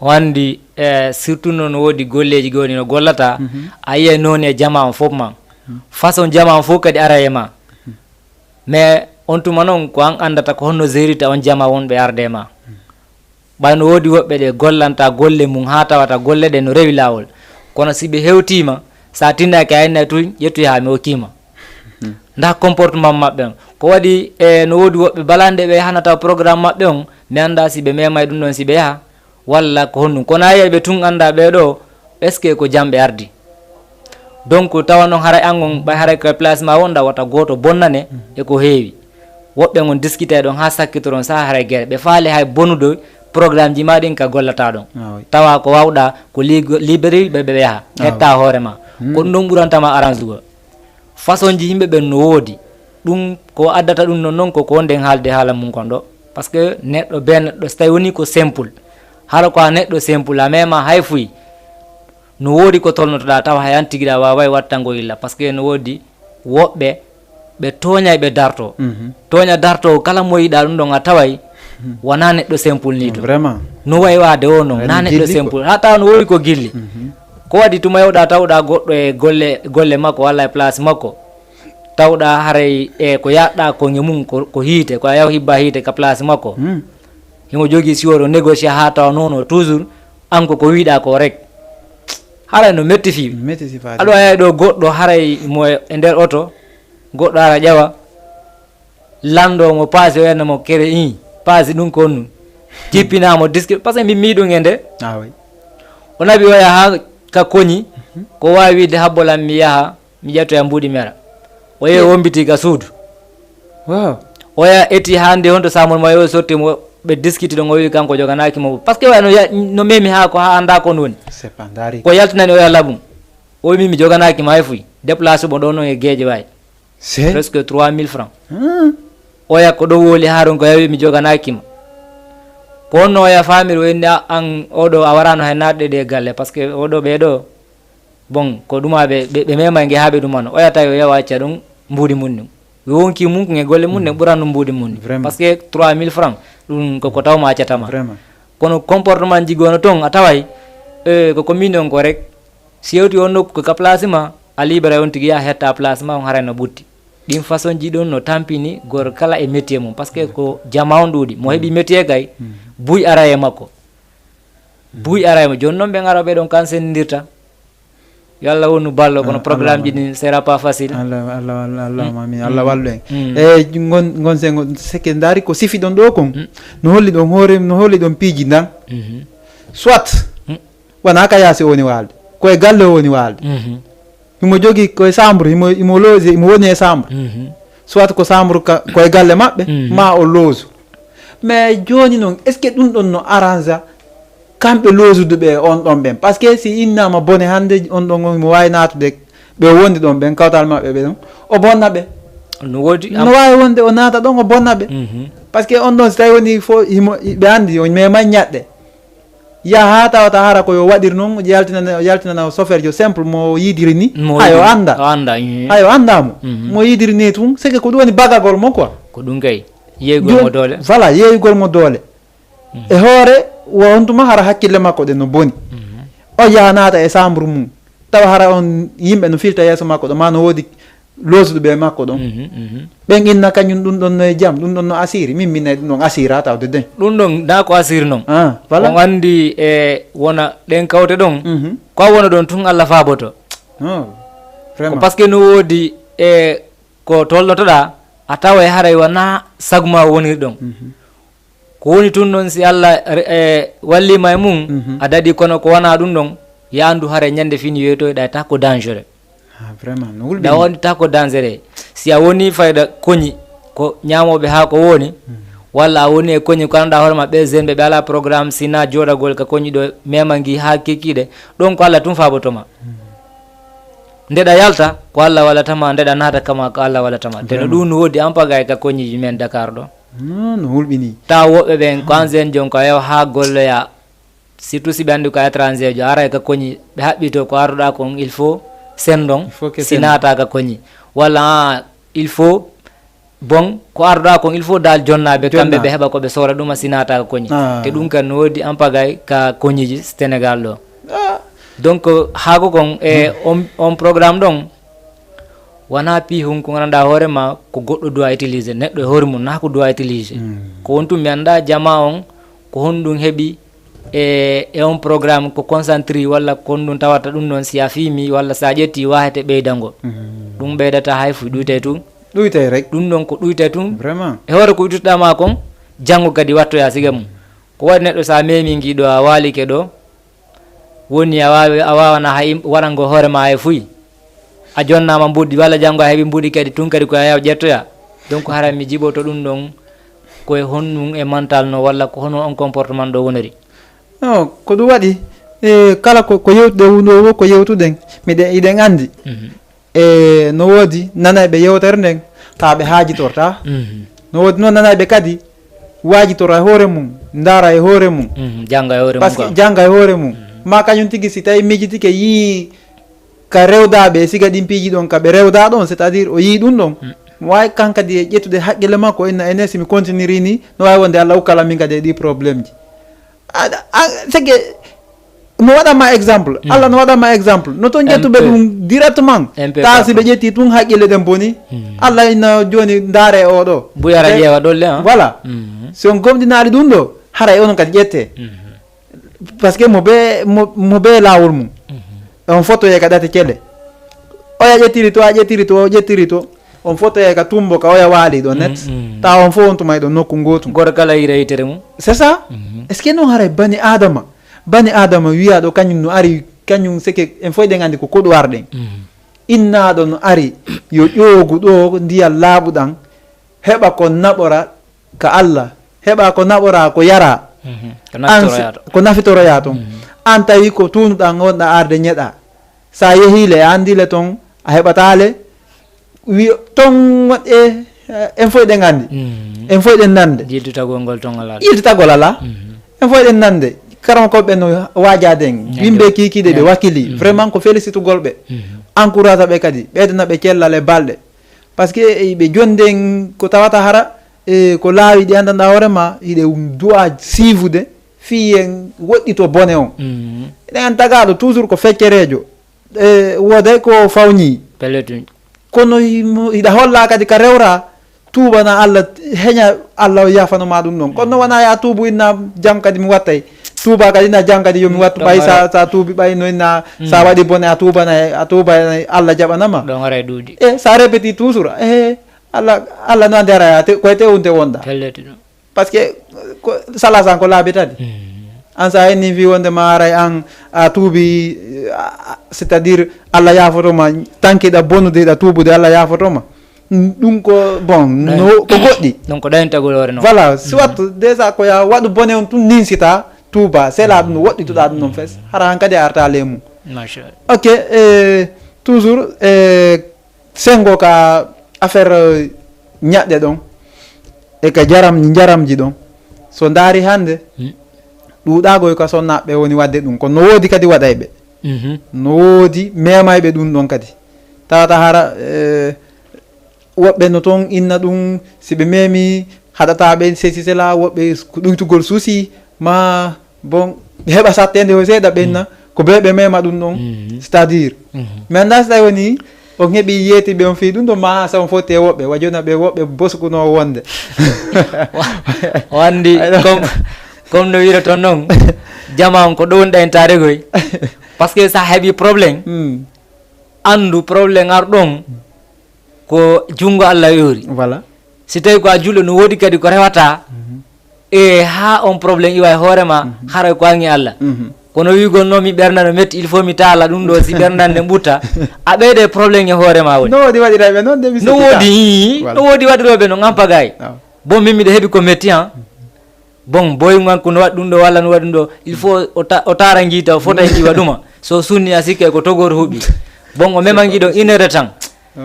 O anndi, eh, surtout noon woodi golleeji goo ɗi no gollata, a yiya noon e jama on fof ma. Façon jama on fof kadi ara e ma. Mais on tuma noon ko an anndata ko honno gérita on jama wonɓe arde e ma. Ɓay no woodi woɓɓe ɗe gollanta golle mum haa tawata golle ɗe no rewi laawol. Kono si ɓe hewtiima, sa tinnaaki a innay tun, ƴettu haa mi okkii ma. Ndaa comportement maɓɓe on. Ko waɗi e no woodi woɓɓe balaande ɓe hana taw programme maɓɓe on, mi annda si ɓe memay ɗum ɗon si ɓe yaha, walla ko honɗum. Kono a yiyay ɓe tun annda ɓee ɗoo, est-ce que ko jam ɓe ardi? Donc tawa noon haray an on ɓay haray koye place ma wonɗa wata gooto bonnane e ko heewi. Woɓɓe on diskitay ɗon haa sakkitoron saha haray gere. Ɓe faale hay bonude programme ji ma ɗin ka gollata ɗon. Ah, oui. Tawa ko wawɗa ko ligo- libéré ɓe ɓe yaha. Ah, hetta oui. Hoore ma. Hmm. Ko ɗum ɗon ɓurantama arrangugol. Façon ji yimɓe ɓen no woodi. Ɗum ko addata ɗum non non ko ko wonde en haalde haala mum kon ɗo. Parce que neɗɗo be neɗɗo so tawi woni ko simple. Hara ko a neɗɗo simple a mema hay fuy. No woodi ko tolnotoɗa tawa hay an tigi ɗa waway wattango illa. Parce que no woodi woɓɓe ɓe tooñay ɓe darto. Mhm. Tooña darto kala mo yiɗa ɗum ɗon a taway wona neɗɗo simple ni to. Vraiment. No wayi waade o non na neɗɗo simple ha tawa no woodi ko gilli. Mhm. Ko waɗi tuma yewɗa tawɗa goɗɗo e golle golle makko walla e place makko. Tawɗa haray e ko yaɗɗa konge mum ko ko hiite ko a yaw hibba hiite ka place makko. Hmm. Himo jogii siworo négocier haa tawa noon o toujours an ko ko wiɗa ko rek. Haray no metti fii. Metti si faade. Aɗo aya ɗo goɗɗo haray mo e nder oto goɗɗo ara ƴawa lanndo mo paasi o yenna mo kere i paasi ɗum ko on ɗum. Jippinaa mo diski parce que min mii ɗum e nde. Ah, oui. O naɓi oya haa ka koñi ko waawi wiide habbolan mi yaha mi ƴettoya mbuuɗi mera. O yehi o wombiti ka suudu. Wow. Oya eti hannde honto samol ma yo sotti mo ɓe diskiti ɗon o wi kanko joganaaki mo parce que oya no, ya- no memi haa ko haa annda ko on woni. C'est pas ndari. Ko yaltinani oya labum. O wi min mi joganaaki ma hay fuy déplace mo ɗo noon e geeje waay. C'est presque trois mille francs. Hmm. Oya ko ɗo woli haa ɗon ko yawi mi joganaaki ma. Ko honno oya faamiri o inni a- an oɗo a waraano hay naatde ɗe galle parce que oɗo ɓee ɗo bon ko ɗuma ɓe ɓe ɓe mema nge haa ɓe ɗumano oya tawi o yawa acca ɗum mbuuɗi mum ɗum. Ɓe wonki mum ko nge golle mum ɗen ɓuran ɗum mbuuɗi mum ɗum. Vraiment. Parce que trois mille francs ɗum koko tawma accatama. Vraiment. Kono comportement ji gono toon a taway eh, ko ko min on ko rek si yewti on nokku ko ka place ma a libere on tigi yaha hetta place ma on haray no ɓutti. Ɗin façon ji ɗon no tampini gor kala e métier mum parce que ko jama on ɗuuɗi mo heɓi métier kay buy ara e makko. Buy ara e makko jooni noon ɓe ngara ɓe ɗon kan sendidirta. Yo Allah wonu ballo, kono programme ji ɗin sera pas facile. Allah, Allah, Allah, Allah, amin. Allah wallu en. Mm. E ngon ngon se ngon seke ndari ko sifi ɗon ɗo kon. Mm. No holli ɗon hoore, no holli ɗon piiji ndan. Mhm. Soit, mm, wona ka yaasi o woni waalde. Ko e galle o woni waalde. Mhm. Himo jogi ko e chambre, himo, himo loge, himo woni e chambre. Mhm. Soit ko chambre ka, ko e galle maɓɓe, mhm, ma o loge. Mais jooni noon, est-ce que ɗum ɗon no arrange kamɓe loosude ɓe on ɗon ɓen? Parce que si innama bone hannde, on ɗon on mo waawi naatude ɓe wondi ɗon ɓen, kawtal maɓɓe ɓe ɗon, o bonna ɓe. No woodi. No waawi wonde o naata ɗon, o bonna ɓe. Mhm. Parce que on ɗon, si tawi woni fo, himo, ɓe anndi on, mais man ñaɗɗe. Yaha haa tawata hara ko yo waɗir noon, yaltinana, yaltinana chauffeur jo simple mo yiidiri ni. Mo hayo yiidiri, annda. O annda, mhm. Hayo annda mo. Mhm. Mo yiidiri ni tun, c'est que ko ɗum woni bagagol mo quoi. Ko ɗum kay. Yeeygol mo doole. Voilà, yeeygol mo doole. Mhm. E hoore, wo on tuma hara hakkille makko ɗen no boni. Mhm. O yaha naata e chambre mum. Tawa hara on yimɓe no filta yeeso makko ɗo, ma no woodi loosuɗo ɓe makko ɗon. Mhm, mhm. Ɓen inna kañum ɗum ɗon no e jam, ɗum ɗon no asiri. Min, min nayi ɗum ɗon asira tawde den. Ɗum ɗon, na ko asiri noon. Ah, voilà. On anndi e wona ɗen kawte ɗon. Mhm. Ko a wona ɗon tun Allah faaboto. Oh, ko vraiment. Parce que no woodi e ko tolnotoɗaa, a tawa e haray wona sagu ma woniri ɗon. Mhm. Ko woni tun noon, si Allah re-, e, walliima e mum, mhm, a daɗi, kono ko wonaa ɗum ɗon, ya anndu haray ñande fini yoytoyɗa ta ko dangereux. Ah, vraiment, no hulɓini. Da on ta ko dangereux. Si a woni fayda koñi, ko ñaamooɓe haa ko woni, mhm, walla a woni e koñi ko anndaa hoore ma ɓe jeune ɓe, ɓe alaa programme, si na jooɗagol ka koñi ɗo, mema ngi haa kekiɗe, ɗon ko Allah tun faabotoma. Mhm. Ndeɗa yalta, ko Allah wallatama, ndeɗa naata kama, ko Allah wallatama. Te no vraiment. Ɗum no woodi en pagay ka koñiji men Dakar ɗo. Non, no hulɓini. Taw woɓɓe ɓen, ko an jeune jon ko a yaw haa golloya, surtout si ɓe anndi ko a étranger jo, aray ka koñi, ɓe haɓɓito ko arduɗa kon, il faut sendon, il faut que si sendon. Naata ka koñi. Walla, ah, il faut, bon, ko arduɗa kon, il faut dal jonnaaɓe, kamɓe jonna. Ɓe heɓa ko ɓe soora ɗuma si naata ka koñi. Ah. Te ɗum kan no woodi en pagay ka koñiji Sénégal ɗo. Ah. Donc, haako kon, e hmm. On, on programme ɗon, wona piihun ko gandanɗa hoore ma ko goɗɗo doit utiliser, neɗɗo e hoore mum na ko doit utiliser. Mm. Ko won tun mi annda jama on ko honɗum heɓi e, e on programme ko concentré walla ko honɗum tawata ɗum ɗon si a fiimi walla sa ƴetti wahete ɓeydangol. Mm. Ɗum ɓeydata hay fuy ɗuyte tun. Ɗuyte rek. Ɗum ɗon ko ɗuyte tun. Vraiment. E hoore ko ɗuytoɗa ma kon, janngo kadi wattoya siga mum. Ko waɗi neɗɗo sa memi ngi ɗo a walike ɗo, woni a wawi, a wawana hay waɗango hoore ma hay fuy. A jonnama mbuɗi walla janngo a heɓi mbuɗi kadi tun kadi ko a yaw ƴettoya. Donc hara mi jiɓoto ɗum ɗon ko e honɗum e mental no walla ko hono on comportement ɗo wonori. Non, ko ɗum waɗi, e, kala ko, ko yewtude wunɗo wo ko yewtuɗen, miɗen, iɗen anndi. Mhm. E, no woodi nanayɓe yewtere nden, tawa ɓe haajitorta. Mhm. No woodi noon nanayɓe kadi waajitora e hoore mum, ndaara e hoore mum. Mhm, jannga e hoore mum. Parce que jannga e hoore mum. Mhm. Ma kañum tigi si tawi miijitike yii ka rewdaaɓe e siga ɗin piiji ɗon ka ɓe rewda ɗon, c'est-à-dire o yii ɗum ɗon. Mm. Mo waawi kan kadi e ƴettude haqqille makko, inna ene si mi continue ni, no waawi wonde Allah ukkala min kadi e ɗi problème ji. Aɗa, a, c'est que, mi waɗan ma exemple. Mm. Allah no waɗan ma exemple. No toon ƴettuɓe ɗum directement. M P. Ta si ɓe ƴetti tun haqqille ɗen boni. Mm. Allah inna jooni ndaare e oɗo. Buyara ƴeewa ɗolle, ah. Voilà. Mm. Si on gomɗinaali ɗum ɗo, haray onon kadi ƴette. Mm. Parce que mo be, mo, mo be laawol mum. Mm. On fotoye ka ɗate cele. Oya ƴettiri to, a ƴettiri to, o ƴettiri to. On fotoye ka tumbo ka oya waali ɗo net. Mm, mm. Ta on fof on tuma e ɗo nokku gootum. Goto kala yira yitere mum. C'est ça. Mhm. Est-ce que non haray bani Adama? Bani Adama wiya ɗo kañum no ari, kañum seke en fof ɗen anndi ko koɗu arɗen. Mhm. Innaaɗo no ari yo ƴoogu ɗo ndiyam laaɓuɗam, heɓa ko naɓora ka Allah, heɓa ko naɓora ko yara. Mhm. Ko an si-, nafitoroya to. Ko nafitoroya toon. Mhm. An tawi ko tuunuɗan wonɗa arde ñeɗa. Sa yehi le, a anndi le toon, a heɓata le. Wi toon waɗ e, eh, en fof eɗen anndi. Mhm. En fof eɗen nande. Yiltitagol ngol toon alaa. Yiltitagol alaa. Mhm. En fof eɗen nande. Karama ko ɓe no waajaade en. Ñande. Yimɓe kiikiiɗe ɓe ñande. Wakkili. Mhm. Vraiment ko félicitugol ɓe. Mhm. Encourage ɓe kadi. Ɓeydana ɓe cellal e balɗe. Parce que e ɓe jonde en ko tawata hara, e ko laawi ɗi anndanɗa hoore ma, hiɗe du'a siifude, fii en woɗɗito bone on. Mhm. Eɗen anndi tagaaɗo toujours ko feccereejo. E, wooday ko fawñi. Pelletuñ. Kono himo, hiɗa holla kadi ka rewra, tuubana Allah, heña Allah o yaafano ma ɗum ɗon. Kono wona ya tuubu inna jam kadi mi wattay. Tuuba kadi na jang kadi, yo mi wattu. Ɓay sa, sa tuubi, ɓay no inna, sa waɗi bone, a tuubana, a tuubana, Allah jaɓanama. Ɗon ara e ɗuuɗi. E sa répéti toujours, e Allah, Allah no andi ara, te, koye te unte wonda. Pellet ɗum. Parce que, ko, sala san ko laabi tati. An sa inni fi wonde ma aray an, a tuubi, a, a, c'est-à-dire, Allah yaafotoma, tankiɗa bonude, ɗa tuubude, Allah yaafotoma. Ɗum ko, bon, no, ko goɗɗi. Ɗum ko ɗayintagol hoore non. Voilà, soit déjà ko ya waɗu bone on tun ninsita, tuuba, sela ɗum no woɗɗituɗa ɗum non fes. Hara han kadi a arta lemu. Machallah. Ok, e, toujours, e, sengo ka affaire, e, ñaɗɗe ɗon. E ka jaram, jaramji ɗon. So ndaari hannde, ɗuuɗaagoy ka sonnaɓe woni waɗde ɗum. Kono no woodi kadi waɗayɓe. No woodi memayɓe ɗum ɗon kadi. Tawata hara, e, woɓɓe no toon inna ɗum, si ɓe memi, haɗata ɓe ceci cela, woɓɓe ko ɗuytugol suusi, ma, bon, heɓa sattende o seeɗa ɓenna, ko ɓe ɓe mema ɗum ɗon, c'est-à-dire. Mais nda si tawi woni, on heɓi yeeti ɓe on fii ɗum ɗo ma, sa on fotti e woɓɓe, wa jona ɓe woɓɓe boskuno wonde. Wa-, wandi, comme, comme no wiroton noon, jama on ko ɗo woni ɗayntare goy. Parce que sa heɓi problème, anndu problème ar ɗon, ko junngo Allah yoori. Voilà. Si tawi ko a julɗo, no woodi kadi ko rewata, e haa on problème iwa e hoore ma, haray ko an e Allah. Kono wiigol no mi ɓernda no metti, il faut mi taala ɗum ɗo, si ɓerndan ne ɓutta, a ɓeyde problème e hoore ma woni. No woodi waɗirayɓe noon, de mi No sikki woodi, ka. Ii, Voilà. No woodi waɗirooɓe noon, an pagay. Ah. Bon, min miɗo heɓi ko metti, han. Bon, boy ngan ko no waɗi ɗum ɗo, walla no waɗi ɗum ɗo, il faut o ta-, o taara ngiita, o fota e iwa ɗuma. So sunni a sikke ko togor huɓi. Bon, o mema ngiɗo une heure de temps.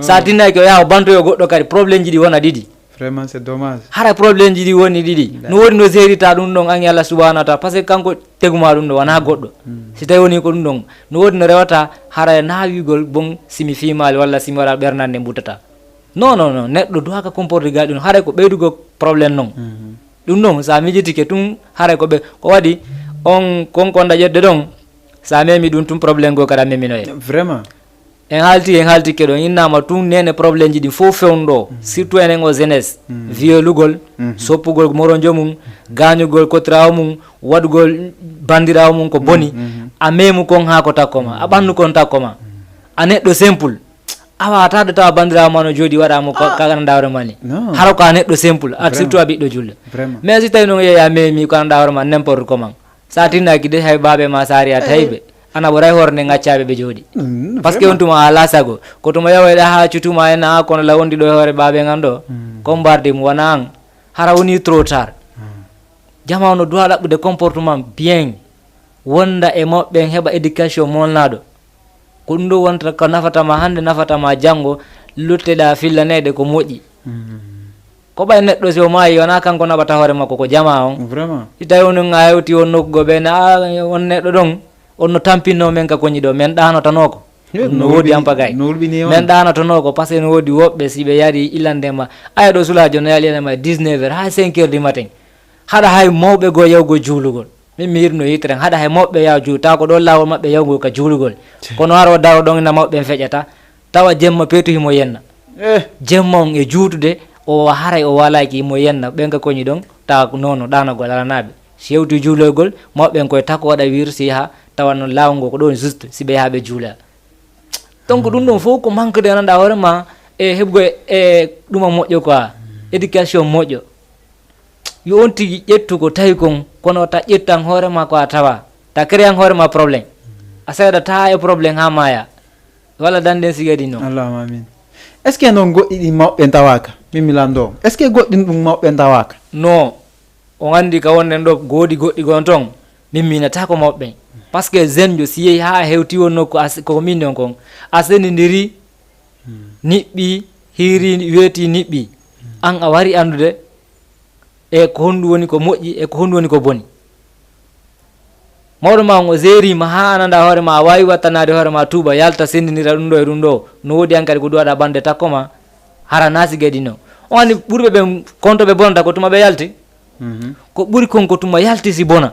Sa tinnaki o yaha o bantoyo goɗɗo kadi, problème ji ɗi wona ɗiɗi. Vraiment, c'est dommage. Hara problème ji ɗi woni ɗiɗi. Nda. No woodi no zerita ɗum ɗon an e Allah subhanahu wa ta'ala, parce que kanko teguma ɗum ɗo, wona goɗɗo. Si tawi woni ko ɗum ɗon, no woodi no rewata, hara e naawigol bon, si mi fiimaali walla si mi waɗa ɓernande mbutata. Non, non, non, neɗɗo duwaka comporte ga ɗum, hara ko ɓeydugo problème non. Ɗum ɗon, sa mijitike tun, hara ko ɓe, ko waɗi, on, kon, kon daƴetde ɗon, sa memi ɗum tun problème goo kadi a meminoye. Vraiment. En haalti, en haaltike ɗo, innama tun nene problème ji ɗin fof fewndo, surtout enen o jeunesse, violugol, soppugol morojo mum, gañugol kotiraawo mum, waɗugol bandiraawo mum ko boni, a memu kon haa ko takko ma, a ɓannu kon takko ma. A neɗɗo simple. Awa tawde tawa bandiraawo ma no jooɗi waɗa mo ko kagananda hoore ma ni. Hara ko a neɗɗo simple, a surtout a ɓiɗɗo julɗo. Mais si tawi noon yeeya memi ko anda hoore ma n'importe comment. Sa tinnaki de hay baabe ma saari a tawi ɓe. Ana ɓoray hoore nde ngaccaɓe ɓe jooɗi. Parce que on tuma ala sago. Ko tuma yawayɗa ha cutuma en a kono la wondi ɗo e hoore baabe ngan ɗo. Ko mbarde mo wona an. Hara woni trop tard. Jama no duwa ɗaɓɓude comportement bien. Wonda e mawɓe ɓen heɓa éducation molnaɗo. Ko ɗum ɗo wonta ko nafata ma hannde, nafata ma janngo, lutteɗa fillaneede ko moƴƴi. Ko ɓay neɗɗo si o maayi, wona kanko naɓata hoore makko, ko jamaa on. Vraiment. Si tawi on a hewti on nokku goo ɓe, na, a, on neɗɗo ɗon, on no tampinno men ka koñi ɗo, men ɗaanotanoo ko. On no woodi ampagay. Men ɗaanotanoo ko, parce que no woodi woɓɓe, si ɓe yari ilande ma, aya ɗo sulaajo no yali ma dix-neuf heures, haa cinq heures du matin. Haɗa hay mawɓe goo yawgol juulugol. Min mi hirno yitere, haɗa he mawɓe yaw juuta ko ɗon laawol maɓɓe yawgol ka juulugol. Kono haro daro ɗon ina mawɓe feƴata, tawa jemma peetu himo yenna. Jemma on e juutude, o haray o walaaki himo yenna, ɓen ka koñi ɗon, tawa ko nono ɗanagol alanaaɓe. Si yewti juulogol, mawɓe en koye tako waɗa wir si yaha, tawa non laawol ngol ko ɗon juste, si ɓe yaha ɓe juula. Donc ɗum ɗon fof ko manque de gandanɗa hoore ma e heɓgol e ɗuma moƴƴo quoi, éducation moƴƴo. Yo on tigi ƴettu ko tawi kon, kono ta ƴettan hoore ma ko a tawa. Ta créan hoore ma problème. A seeɗa ta e problème ha maya. Walla danɗen sigadi non. Allahumma amin. Est-ce que noon goɗɗi ɗi mawɓe tawaka? Min mi lanndo. Est-ce que goɗɗin ɗum mawɓe tawaka? Non. On anndi ka wonden ɗo goodi goɗɗi gon ton. Min minata ko mawɓe. Parce que jeune jo si yehi ha hewti won nokku as-, ko min non kon. A senindiri, niɓɓi, hiiri, weeti, niɓɓi. An a wari anndude. E ko honɗum woni ko moƴƴi, e ko honɗum woni ko boni. Mawɗo ma on o jeerima haa an annda hoore ma, a waawi wattanaade hoore ma tuuba, yalta, senndinira ɗum ɗo e ɗum ɗo. No woodi hankadi ko duwaɗa bannde takko ma, hara naasi gadi no. On anndi ɓurɓe ɓen, konto ɓe bonata ko tuma ɓe yalti. Ko ɓuri kon ko tuma yalti si bona.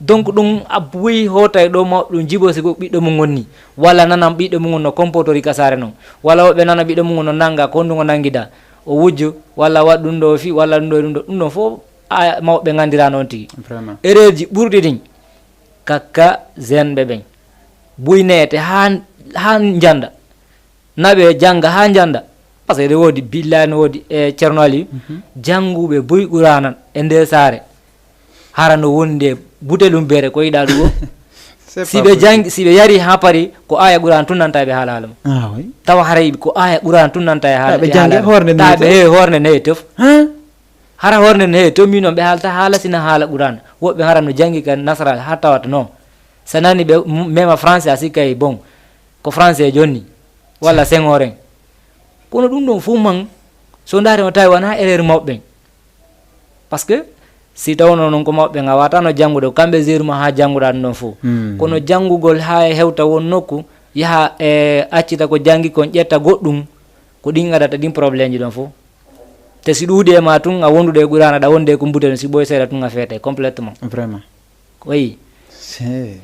Donc ɗum abboyi hoota e ɗo mawɗo ɗum jibo si ko ɓiɗɗo mum wonni. Walla nanan ɓiɗɗo mum no comportori ka saare non. Walla woɓɓe nana ɓiɗɗo mum no nannga, ko honɗum o nanngida. O wujjo, walla waɗ ɗum ɗo fi, walla ɗum ɗo e ɗum ɗo. Ɗum ɗon fof a mawɓe nganndira noon tigi. Vraiment. Erreur ji ɓurɗi ɗin. Kakka zenɓe ɓen. Buy neete haa, haa njannda. Naɓe jannga haa njannda. Parce que eɗe woodi, billahi no woodi, e Ceerno Aliyu, jannguɓe buy Quraana e nder saare. Hara no wondi e butelum beere ko yiɗaa ɗum o. Si ɓe janngi, si ɓe yari haa pari, ko aaya Quraana tun nanta e ɓe haala haala ma. Ah, oui. Tawa haray ko aaya Quraana tun nanta e haala, ɓe janngi haala. Hoore nde tawa ɓe, he, hoore nde ne e tof. Hara hoore nden, he, to min on ɓe haalta haala sina haala Qur'aana. Woɓɓe hara no janngi ka nasara haa tawata non. So nani ɓe m-, mema français, a sikkay, bon, ko français jonni, walla Senghor en. Kono ɗum ɗon fof man, so ndaari o tawi wonaa erreur mawɓe ɓen. Parce que si tawno non ko mawɓe ɓen, a waatano janngude, ko kamɓe jeeruma haa jannguɗaa ɗum ɗon fof. Hmm. Kono janngugol haa e hewta won nokku, yaha e accita ko janngi kon, ƴetta goɗɗum, ko ɗin adata ɗin problème ji ɗon fof. Te si ɗuuɗi e ma tun, a wondude e Qur'aana, ɗa wonde e kumbude no, si ɓooy seeɗa tun, a feetay complètement. Vraiment. Oui. Se-,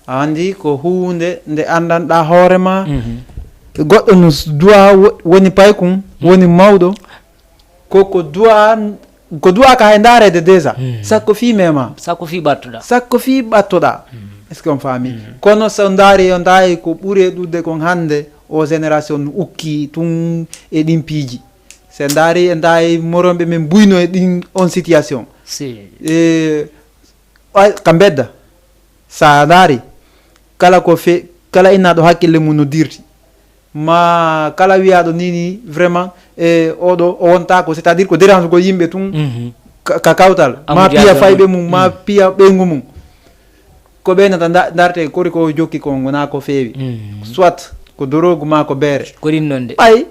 a anndi ko huunde nde anndanɗaa hoore ma. Mhm. Goɗɗo no s-, du'a wo-, woni paykun, woni mawɗo. Ko, ko du'a, ko du'a ka hay ndaareede déjà. Mhm. Sakko fii mema. Sakko fii ɓattuɗaa. Sakko fii ɓattoɗaa. Mhm. Est-ce que on faami? Mhm. Kono so ndaari, o ndaari ko ɓuri e ɗuuɗde kon hannde, o génération no ukki tun e ɗin piiji. Se ndaari, e ndaari moronɓe men buyno e ɗin on situation. Si. E, ay, ka mbedda, sa ndaari, kala ko fe-, kala innaaɗo hakkille mum no dirti. Ma kala wiyaaɗo ni, ni, vraiment, e, oɗo, o wonta ko, c'est-à-dire ko dérangugol yimɓe tun, mhm, ka, ka kawtal. Ma piya fayɓe mum, ma, mhm, piya ɓeyngu mum. Ko ɓeynata nda-, ndarte kori ko jokki kon wona ko feewi. Mhm. Soit ko dorogu ma ko beere. Ko ɗin non de. Ɓay,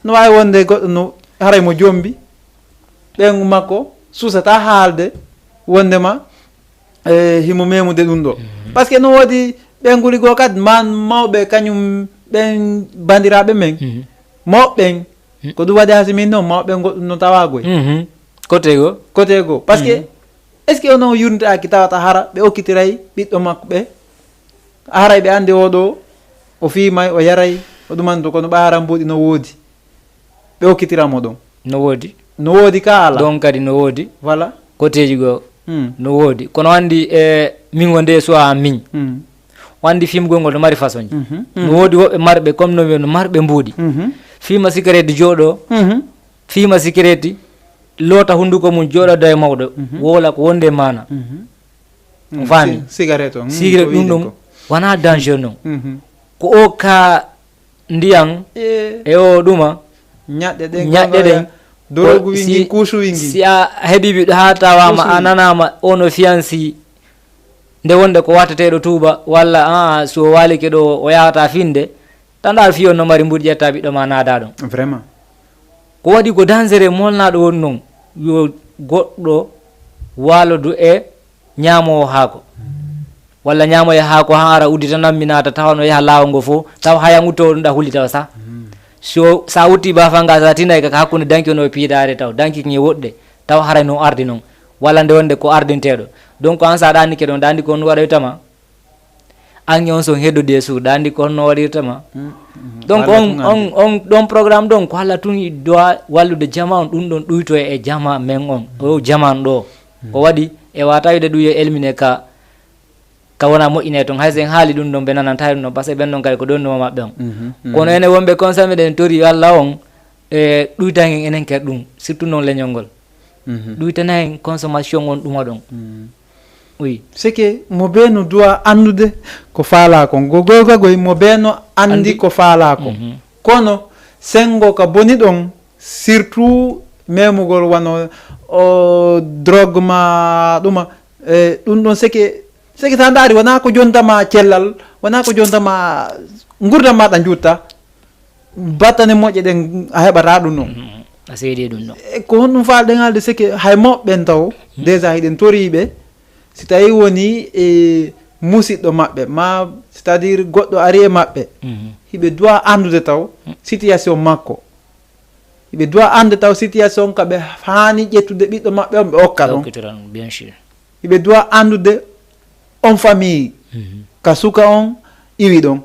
no waawi wonde goɗɗo no haray mo jombi, ɓeyngu makko suusata haalde wondema, e, himo memude ɗum ɗo. Mhm. Parce que no woodi ɓeynguuli goo kadi, man mawɓe kañum ɓen banndiraaɓe men, mhm, mawɓe ɓen, mhm, ko ɗum waɗi haa si min noon, mawɓe ɓen goɗɗum no tawaagoy. Mhm. Kote goo? Kote goo. Parce que, mhm, est-ce que onon yurnitaaki tawata hara ɓe okkitiray ɓiɗɗo makko ɓe? Haray ɓe anndi oo ɗoo, o fiimay, o yaray, o ɗumanto, kono ɓay hara mbuuɗi no woodi. Ɓe okkitira mo ɗon. No woodi. No woodi ka alaa. Ɗon kadi no woodi. Voilà. Koteeji goo. Hmm. No woodi. Kono anndi, e, min wonde e suwa min. Hmm. O anndi fimgol ngol no mari façon ji. Mhm. No woodi woɓɓe marɓe, comme no wiya, no marɓe mbuuɗi. Mhm. Fiima sigareeti jooɗoo. Mhm. Fiima sigareeti, loota hunnduko mum, jooɗoda e mawɗo. Mhm. Woola ko wonde e maana. Mhm. O faami? Si-, sigaret o, mm, sigaret ko ɗum wiide ɗum ko. Wonaa danger non. Mhm. Ko o ka ndiyan, e, e o ɗuma. Ñaɗɗe ɗen, ñaɗɗe ɗen. Dorogu wingi, kuusu wingi. Si a heɓi ɓiɗɗo haa tawaama, kuusu wingi, a nanaama, o no fiyansi. Nde wonde ko watteteeɗo tuuba, walla, aa, so o waalike ɗo, o yahata finde, tanɗa fiyo no mari mbuɗi ƴetta ɓiɗɗo ma naada ɗon. Vraiment. Ko waɗi ko dangereux molnaɗo woni non, yo goɗɗo walodu e ñaamowo haako. Walla ñaamoye haako haa ara udditanam mi naata tawa no yaha laawol ngo fof, taw hayan utto ɗum ɗa huli tawa sa. Mm. So, sa utti bafa nga sa tinay ka hakkunde danki no piidaade taw, danki ki woɗɗe, taw haray no ardi non. Walla nde wonde ko ardinteeɗo. Donc an sa ɗaanike ɗon, ɗaandi ko on waɗoytama. An e on son heddodi e suuɗa, anndi ko honno waɗirta ma. Mm, mm. Donc on, on, on ɗon programme ɗon ko halla tun doit wallude jama on, ɗum ɗon ɗuyto e jama men on. O jaman ɗo. Mm. Ko waɗi e wata wiide ɗum yo elmine ka, ka wona moƴƴine toon. Hay sen haali ɗum ɗon ɓe nananta ɗum ɗon, parce que ɓen ɗon kadi ko ɗon no maɓɓe on. Mhm, mhm. Kono enen wonɓe concerné ɗen tori yo Allah on, e ɗuytan en enen kadi ɗum, surtout noon leñol ngol. Mhm. Ɗuytana en consommation on ɗuma ɗon. Mhm. Oui. C'est que mo bee no duwa anndude ko faalaa kon. Go-, go-, go-, goy mo bee no anndi ko faalaa kon. Mhm. Kono senngo ka boni ɗon, surtout memugol wano o drogue ma ɗuma, e, ɗum ɗon c'est que, c'est que sa ndaari wonaa ko jontama cellal, wonaa ko jontama ngurdam ma ɗa njuutta. Battane moƴƴe ɗen a heɓata ɗum ɗon. Mhm. A seedi ɗum ɗon. E ko honɗum faalɗen haalde seke hay mawɓe ɓen taw, mhm, déjà hiɗen toriiɓe, si tawi woni e musiɗɗo maɓɓe, ma c'est-à-dire goɗɗo ari e maɓɓe, mhm, hiɓe duwa anndude taw, mhm, situation makko. Hiɓe duwa annde taw situation ka ɓe haani ƴettude ɓiɗɗo maɓɓe on ɓe okka ɗon. Okkitiran, bien sûr. Hiɓe duwa anndude on famille, mhm, ka suka on iwi ɗon.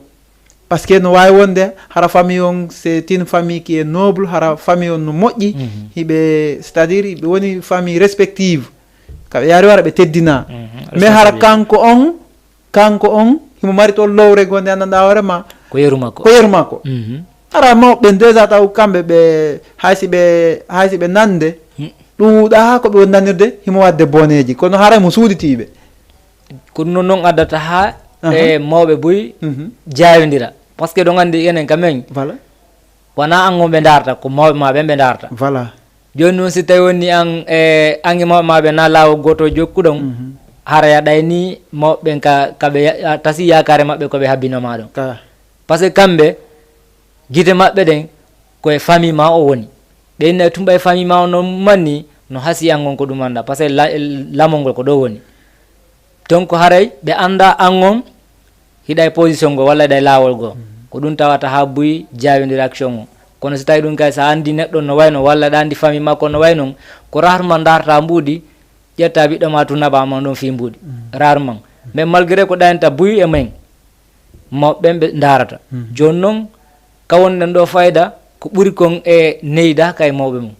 Parce que no waawi wonde hara famille on, c'est une famille qui est noble, hara famille on no moƴƴi, mhm, hiɓe, c'est-à-dire hiɓe woni famille respective. Ka ɓe yaari wara ɓe teddina. Mhm. Mais hara kanko on, Kanko on, himo mari toon lowre goo nde anndanɗaa hoore ma ko yeru makko. Ko yeru makko. Mhm. Ara mawɓe déjà taw kamɓe ɓe, hay si ɓe, hay si ɓe nande, Hmm. Ɗum wuuɗa haa ko ɓe woni nanirde, himo waɗde boneeji. Kono haray mo suuɗitii ɓe. Ko ɗum noon addata haa Aha. e mawɓe buy Mhm. jaawindira. Parce que ɗon anndi enen ka men, Voilà. Wonaa an on ɓe ndaarta, ko mawɓe maa ɓen ɓe ndaarta. Voilà. Jooni noon, si tawi woni an, e, an e mawɓe maa ɓe na laawol gooto jokkuɗon, Mhm. hara ya ɗayni mawɓe ɓen ka, ka ɓe ya-, a tasi yaakaare maɓɓe ko ɓe habbino maa ɗon. Ka. Parce que kamɓe, gite maɓɓe ɗen, ko e famille maa o woni. Ɓe inna e tumɓa e famille maa o no manni, no hasi an on ko ɗum annda. Parce que la-, lamol ngol ko ɗo woni. Donc, haray ɓe annda an on, hiɗa e position goo walla hiɗa e laawol goo. Mhm. Ko ɗum tawata haa buy jaawindira action o. Kono si tawi ɗum kay, so a anndi neɗɗo no wayno, walla ɗa anndi famille makko no way noon, ko rarement ndaarta mbuuɗi, ƴetta ɓiɗɗo ma tun naɓa ma ɗon fii mbuuɗi. Mhm. Rarement. Mais malgré ko ɗayanta buy e men, mawɓe ɓen ɓe ndaarata. Mhm. Jooni noon, ka wonɗen ɗo fayda, ko ɓuri kon e neyda ka e mawɓe mum.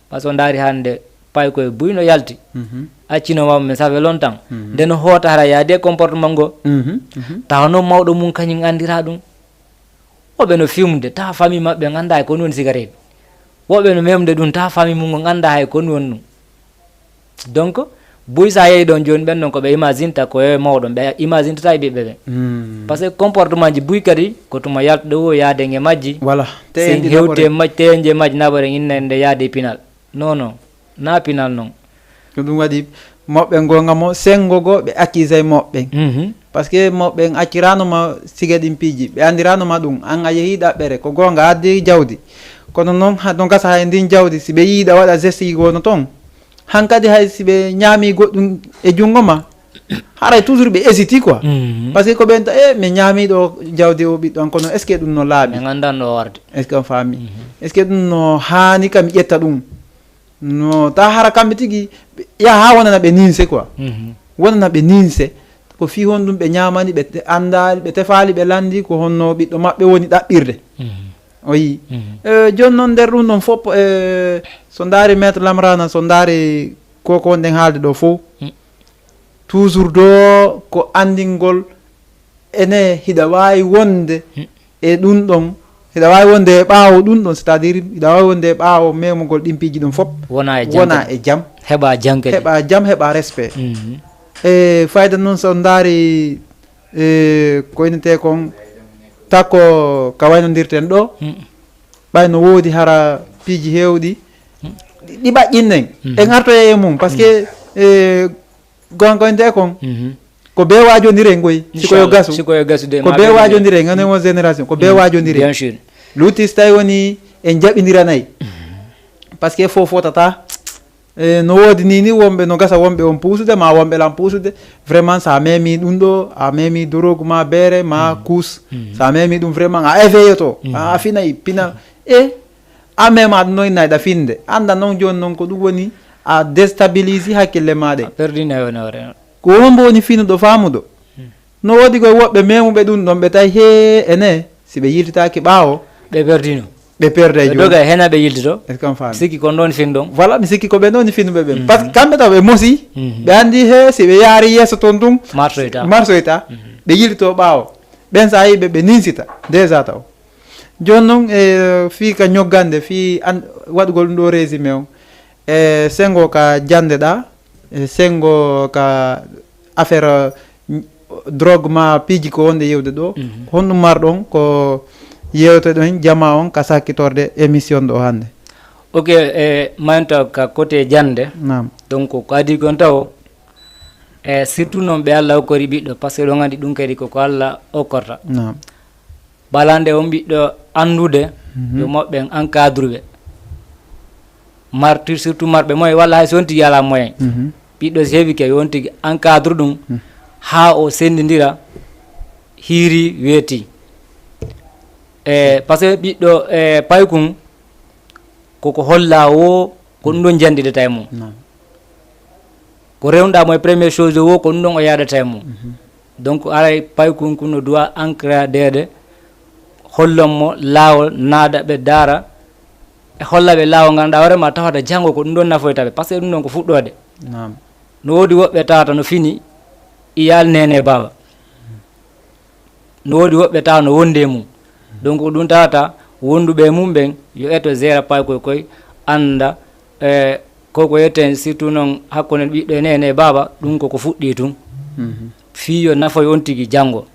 Parce que o ndaari hannde, pay koye buy no yalti. Mhm. Accino mawɓe men, ça fait longtemps. Mhm. Nde no hoota hara yaadi e comportement ngo. Mhm. Mhm. Tawa noon mawɗo mum kañum anndira ɗum. Woɓɓe no fimde, tawa famille maɓɓe annda hay ko ɗum woni cigarette. Woɓɓe no memde ɗum, tawa famille mum on annda hay ko ɗum woni ɗum. Donc, buy sa yehi ɗon jooni, ɓen ɗon ko ɓe imagine ta ko e mawɗo, ɓe imagine ta e ɓiɓɓe ɓe. Hmm. Parce que comportement ji buy kadi, ko tuma yaltuɗo o yaaden e majji. Voilà. Sen hewti e maj-, teyen je majji, naɓoren inna en nde yaade e pinal. Non, non. Na pinal non. Ko ɗum waɗi mawɓe goonga mo, senngo goo ɓe accusé mawɓe. Mhm. Parce que mawɓe en accirano ma siga ɗin piiji, ɓe andirano ma ɗum. An a yehi ɗaɓɓere, ko goonga, a addi jawdi. Kono noon, ha, no gasa hay ndin jawdi, si ɓe yiida waɗa geste yi goono toon. Hankadi hay si ɓe ñaami goɗɗum e junngo ma, haray toujours ɓe hésiti quoi. Mhm. Parce que ko ɓen ta, "Eh, mi ñaami ɗo jawdi o ɓiɗɗo an, kono est-ce que ɗum no laaɓi? Min anndan ɗo warde. Est-ce que on faami? Mhm. Est-ce que ɗum no haani kam mi ƴetta ɗum?" No, ta hara kamɓe tigi, ɓe yaha haa wonana ɓe ninse quoi. Mhm. Wonana ɓe ninse. Ko fii honɗum ɓe ñaamani, ɓe te-, anndaali, ɓe tefaali, ɓe lanndi ko honno ɓiɗɗo maɓɓe woni ɗaɓɓirde. Mhm. O yii. Mhm. Eh, jooni noon nder ɗum ɗon fof, eh, so ndaari Maître Lamrana, so ndaari ko ko wonɗen haalde ɗo fof, Mm. toujours do ko anndingol ene hiɗa waawi wonde Mm. e ɗum ɗon, hiɗa waawi wonde e ɓaawo ɗum ɗon, c'est-à-dire hiɗa waawi wonde e ɓaawo memugol ɗin piiji ɗum fof. Wona e jam wona kadi. E jam. Heɓa jam kadi. Heɓa jam, heɓa respect. Mhm. E fayda noon so ndaari, e, ko innetee kon, takko ka waynondirten ɗo, Mm. ɓay no woodi hara piiji heewɗi, Mm. ɗi, ɗi ɓaƴƴinnen. Mhm. En artoya e mum, parce que, Mm. e, gonga ko innetee kon, Mhm. ko bee waajondiren ngoy, si ko yo Inchallah. Gasu. Si ko yo gasu de, ko ma bee bee waajondiren, ngane mo génération, ko bee Mm. waajondiren. Bien sûr. Lutti si tawi woni en jaɓindiranay. Mhm. Parce que fof fotata, e, no woodi ni, ni wonɓe no gasa wonɓe on puusude, ma wonɓe lan puusude. Vraiment, sa memi ɗum ɗo, a memi dorogu ma beere, ma Mhm. kuus. Mhm. Sa memi ɗum vraiment, a éveillé to. Mhm. A, a finay, pina. E, a mema ɗum noon, inna ɗa finde. Annda noon jooni noon ko ɗum woni, a déstabilise hakkille ma ɗen. A perdi nawenoore. Ko hombo woni finuɗo faamuɗo? Hmm. No woodi koye woɓɓe memuɓe ɗum ɗon, ɓe tawi hee ene, si ɓe yiltitaaki ɓaawo, ɓe perdino. Ɓe perday ɓe jooni. Doga e hena ɓe yiltito. Est-ce que on faami? Sikki kon ɗon fin ɗon. Voilà, mi sikki ko ɓe ɗon finuɓe ɓen. Mhm. Parce que kamɓe taw ɓe mosi, Mhm. ɓe anndi he si ɓe yaari yeeso toon tun, marsoyta. Marsoyta, Mhm. ɓe yiltito ɓaawo. Ɓen sa yi ɓe, ɓe ninsita, déjà taw. Jooni noon, e, fii ka ñoggande, fii an-, waɗugol ɗum ɗo résumé on, e, sengo ka jannde ɗa, e, sengo ka affaire, mm, drogue ma piiji ko wonde yewde ɗo, Mhm. ko honɗum marɗon ko yewteɗon jama on ka sakkitorde émission ɗo hannde? Ok, e, mayonta ka côté jannde. Naam. Donc, ko adi kon taw, e, surtout noon ɓe Allah okkori ɓiɗɗo, parce que ɗon anndi ɗum kadi ko ko Allah okkorta. Naam. Balande on ɓiɗɗo anndude, Mhm. yo moɓɓen encadre ɓe. Martir surtout marɓe moyen, walla hay so on tigi alaa moyen. Mhm. Ɓiɗɗo so heɓike, yo on tigi encadre ɗum, Mhm. haa o senndindira, hiiri, weeti. E, parce que ɓiɗɗo, e, paykun, koko holla wo, ko ɗum ɗon janndidata e mum. Naam. Ko rewnuɗaa mo e première chose o wo, ko ɗum ɗon o yaadata e mum. Mhm. Donc, aray paykun kun no doit encadreede, hollon mo laawol, naada ɓe daara, e holla ɓe laawol ngal, ndaa hoore ma tawata janngo ko ɗum ɗon nafoyta ɓe, parce que ɗum ɗon ko fuɗɗoode. Naam. No woodi woɓɓe tawata no fini, iyaal neene baaba. No woodi woɓɓe tawa no wondi e mum. Donc ko ɗum tawata wonduɓe e mum ɓen yo eto gera pay koy koy, annda e ko ko yeten, surtout noon hakkunde ɓiɗɗo e nene e baaba, ɗum koko fuɗɗi tun. Fii yo nafoy on tigi janngo.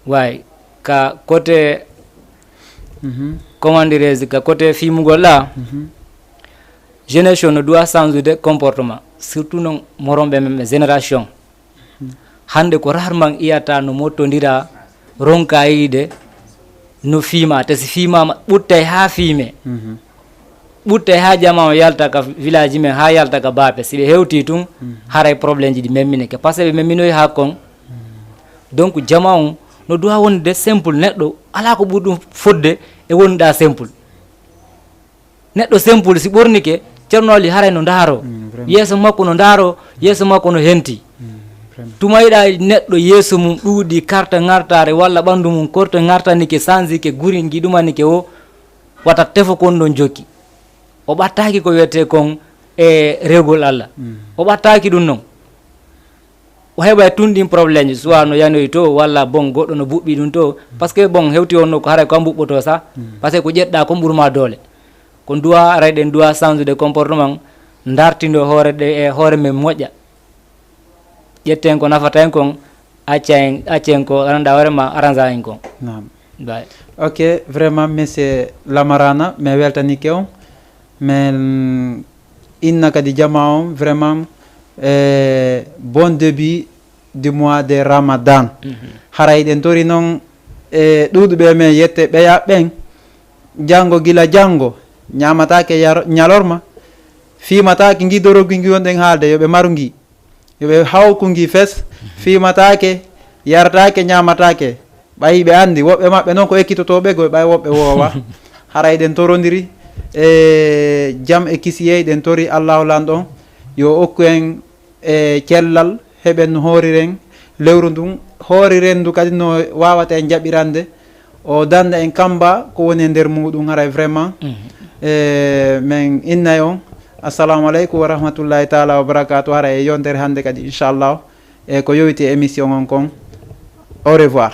Way ka côté, comment dirais-je, ka côté fimugol ɗa, génération no doit changer de comportement, surtout noon moronɓe men ɓe génération. Hannde ko rarement iyata no mottondira, ronka yiide no fiima, te si fiimama ɓuttay haa fiime. Ɓuttay haa jama o yalta ka village men, haa yalta ka baape. Si ɓe hewti tun, haray problème ji ɗi memmineke, parce que ɓe memminoyi haa kon. Donc jama on no doit wonde simple, neɗɗo alaa ko ɓuri ɗum fodde e wonɗa simple. Neɗɗo simple si ɓornike, Ceerno Ali haray no ndaaro. Yeeso makko no ndaaro, yeeso makko no henti. Tuma yiɗa neɗɗo yeeso mum ɗuuɗi karta ngartaare walla ɓanndu mum korto ngartanike, sansike, guri ngiɗumanike o, wata tefo kon ɗon jokki. O ɓattaaki ko wiyetee kon e rewgol Allah. O ɓattaaki ɗum non. O heɓay tun ɗin problème ji, soit no yanoyi to, walla bon goɗɗo no buɓɓi ɗum to. Parce que bon hewti on no ko haray ko a mbuɓɓoto sa, parce que ko ƴetɗa kon ɓurma doole. Ko duwa haray ɗen duwa changer de comportement, dartindo hoore ɗe e hoore men moƴƴa. Ƴetten ko nafata en kon, acca en, accen ko ganduɗa hoore ma arrangea en kon. Naam. Bay. Ok, vraiment monsieur Lamarana, mi weltanike on. Men inna kadi jama on vraiment, eh, bon début du mois de Ramadan. Haray ɗen tori noon e ɗuuɗuɓe men yette ɓeya ɓen, janngo gila janngo ñaamataake yar- ñalorma, fiimataake ngi dorogi ngi wonɗen haalde, yo ɓe maru ngi, yo ɓe hawku ngi fes, fiimataake, yarataake, ñaamataake. Ɓay ɓe anndi woɓɓe maɓɓe noon ko ekkitotooɓe goy, ɓay woɓɓe woowa. Haray ɗen torondiri e jam e kisiyey, ɗen tori Allahu lanɗo on yo okku en e cellal, heɓen no hooriren lewru ndun, hooriren ndu kadi no waawata en jaɓirande, o danda en kamba ko woni e nder muɗum. Haray vraiment, e men innay on assalamu aleykum wa rahmatullahi taala wa barakatuh. Haray e yontere hannde kadi inchallah e ko yowiti e émission on kon. Au revoir.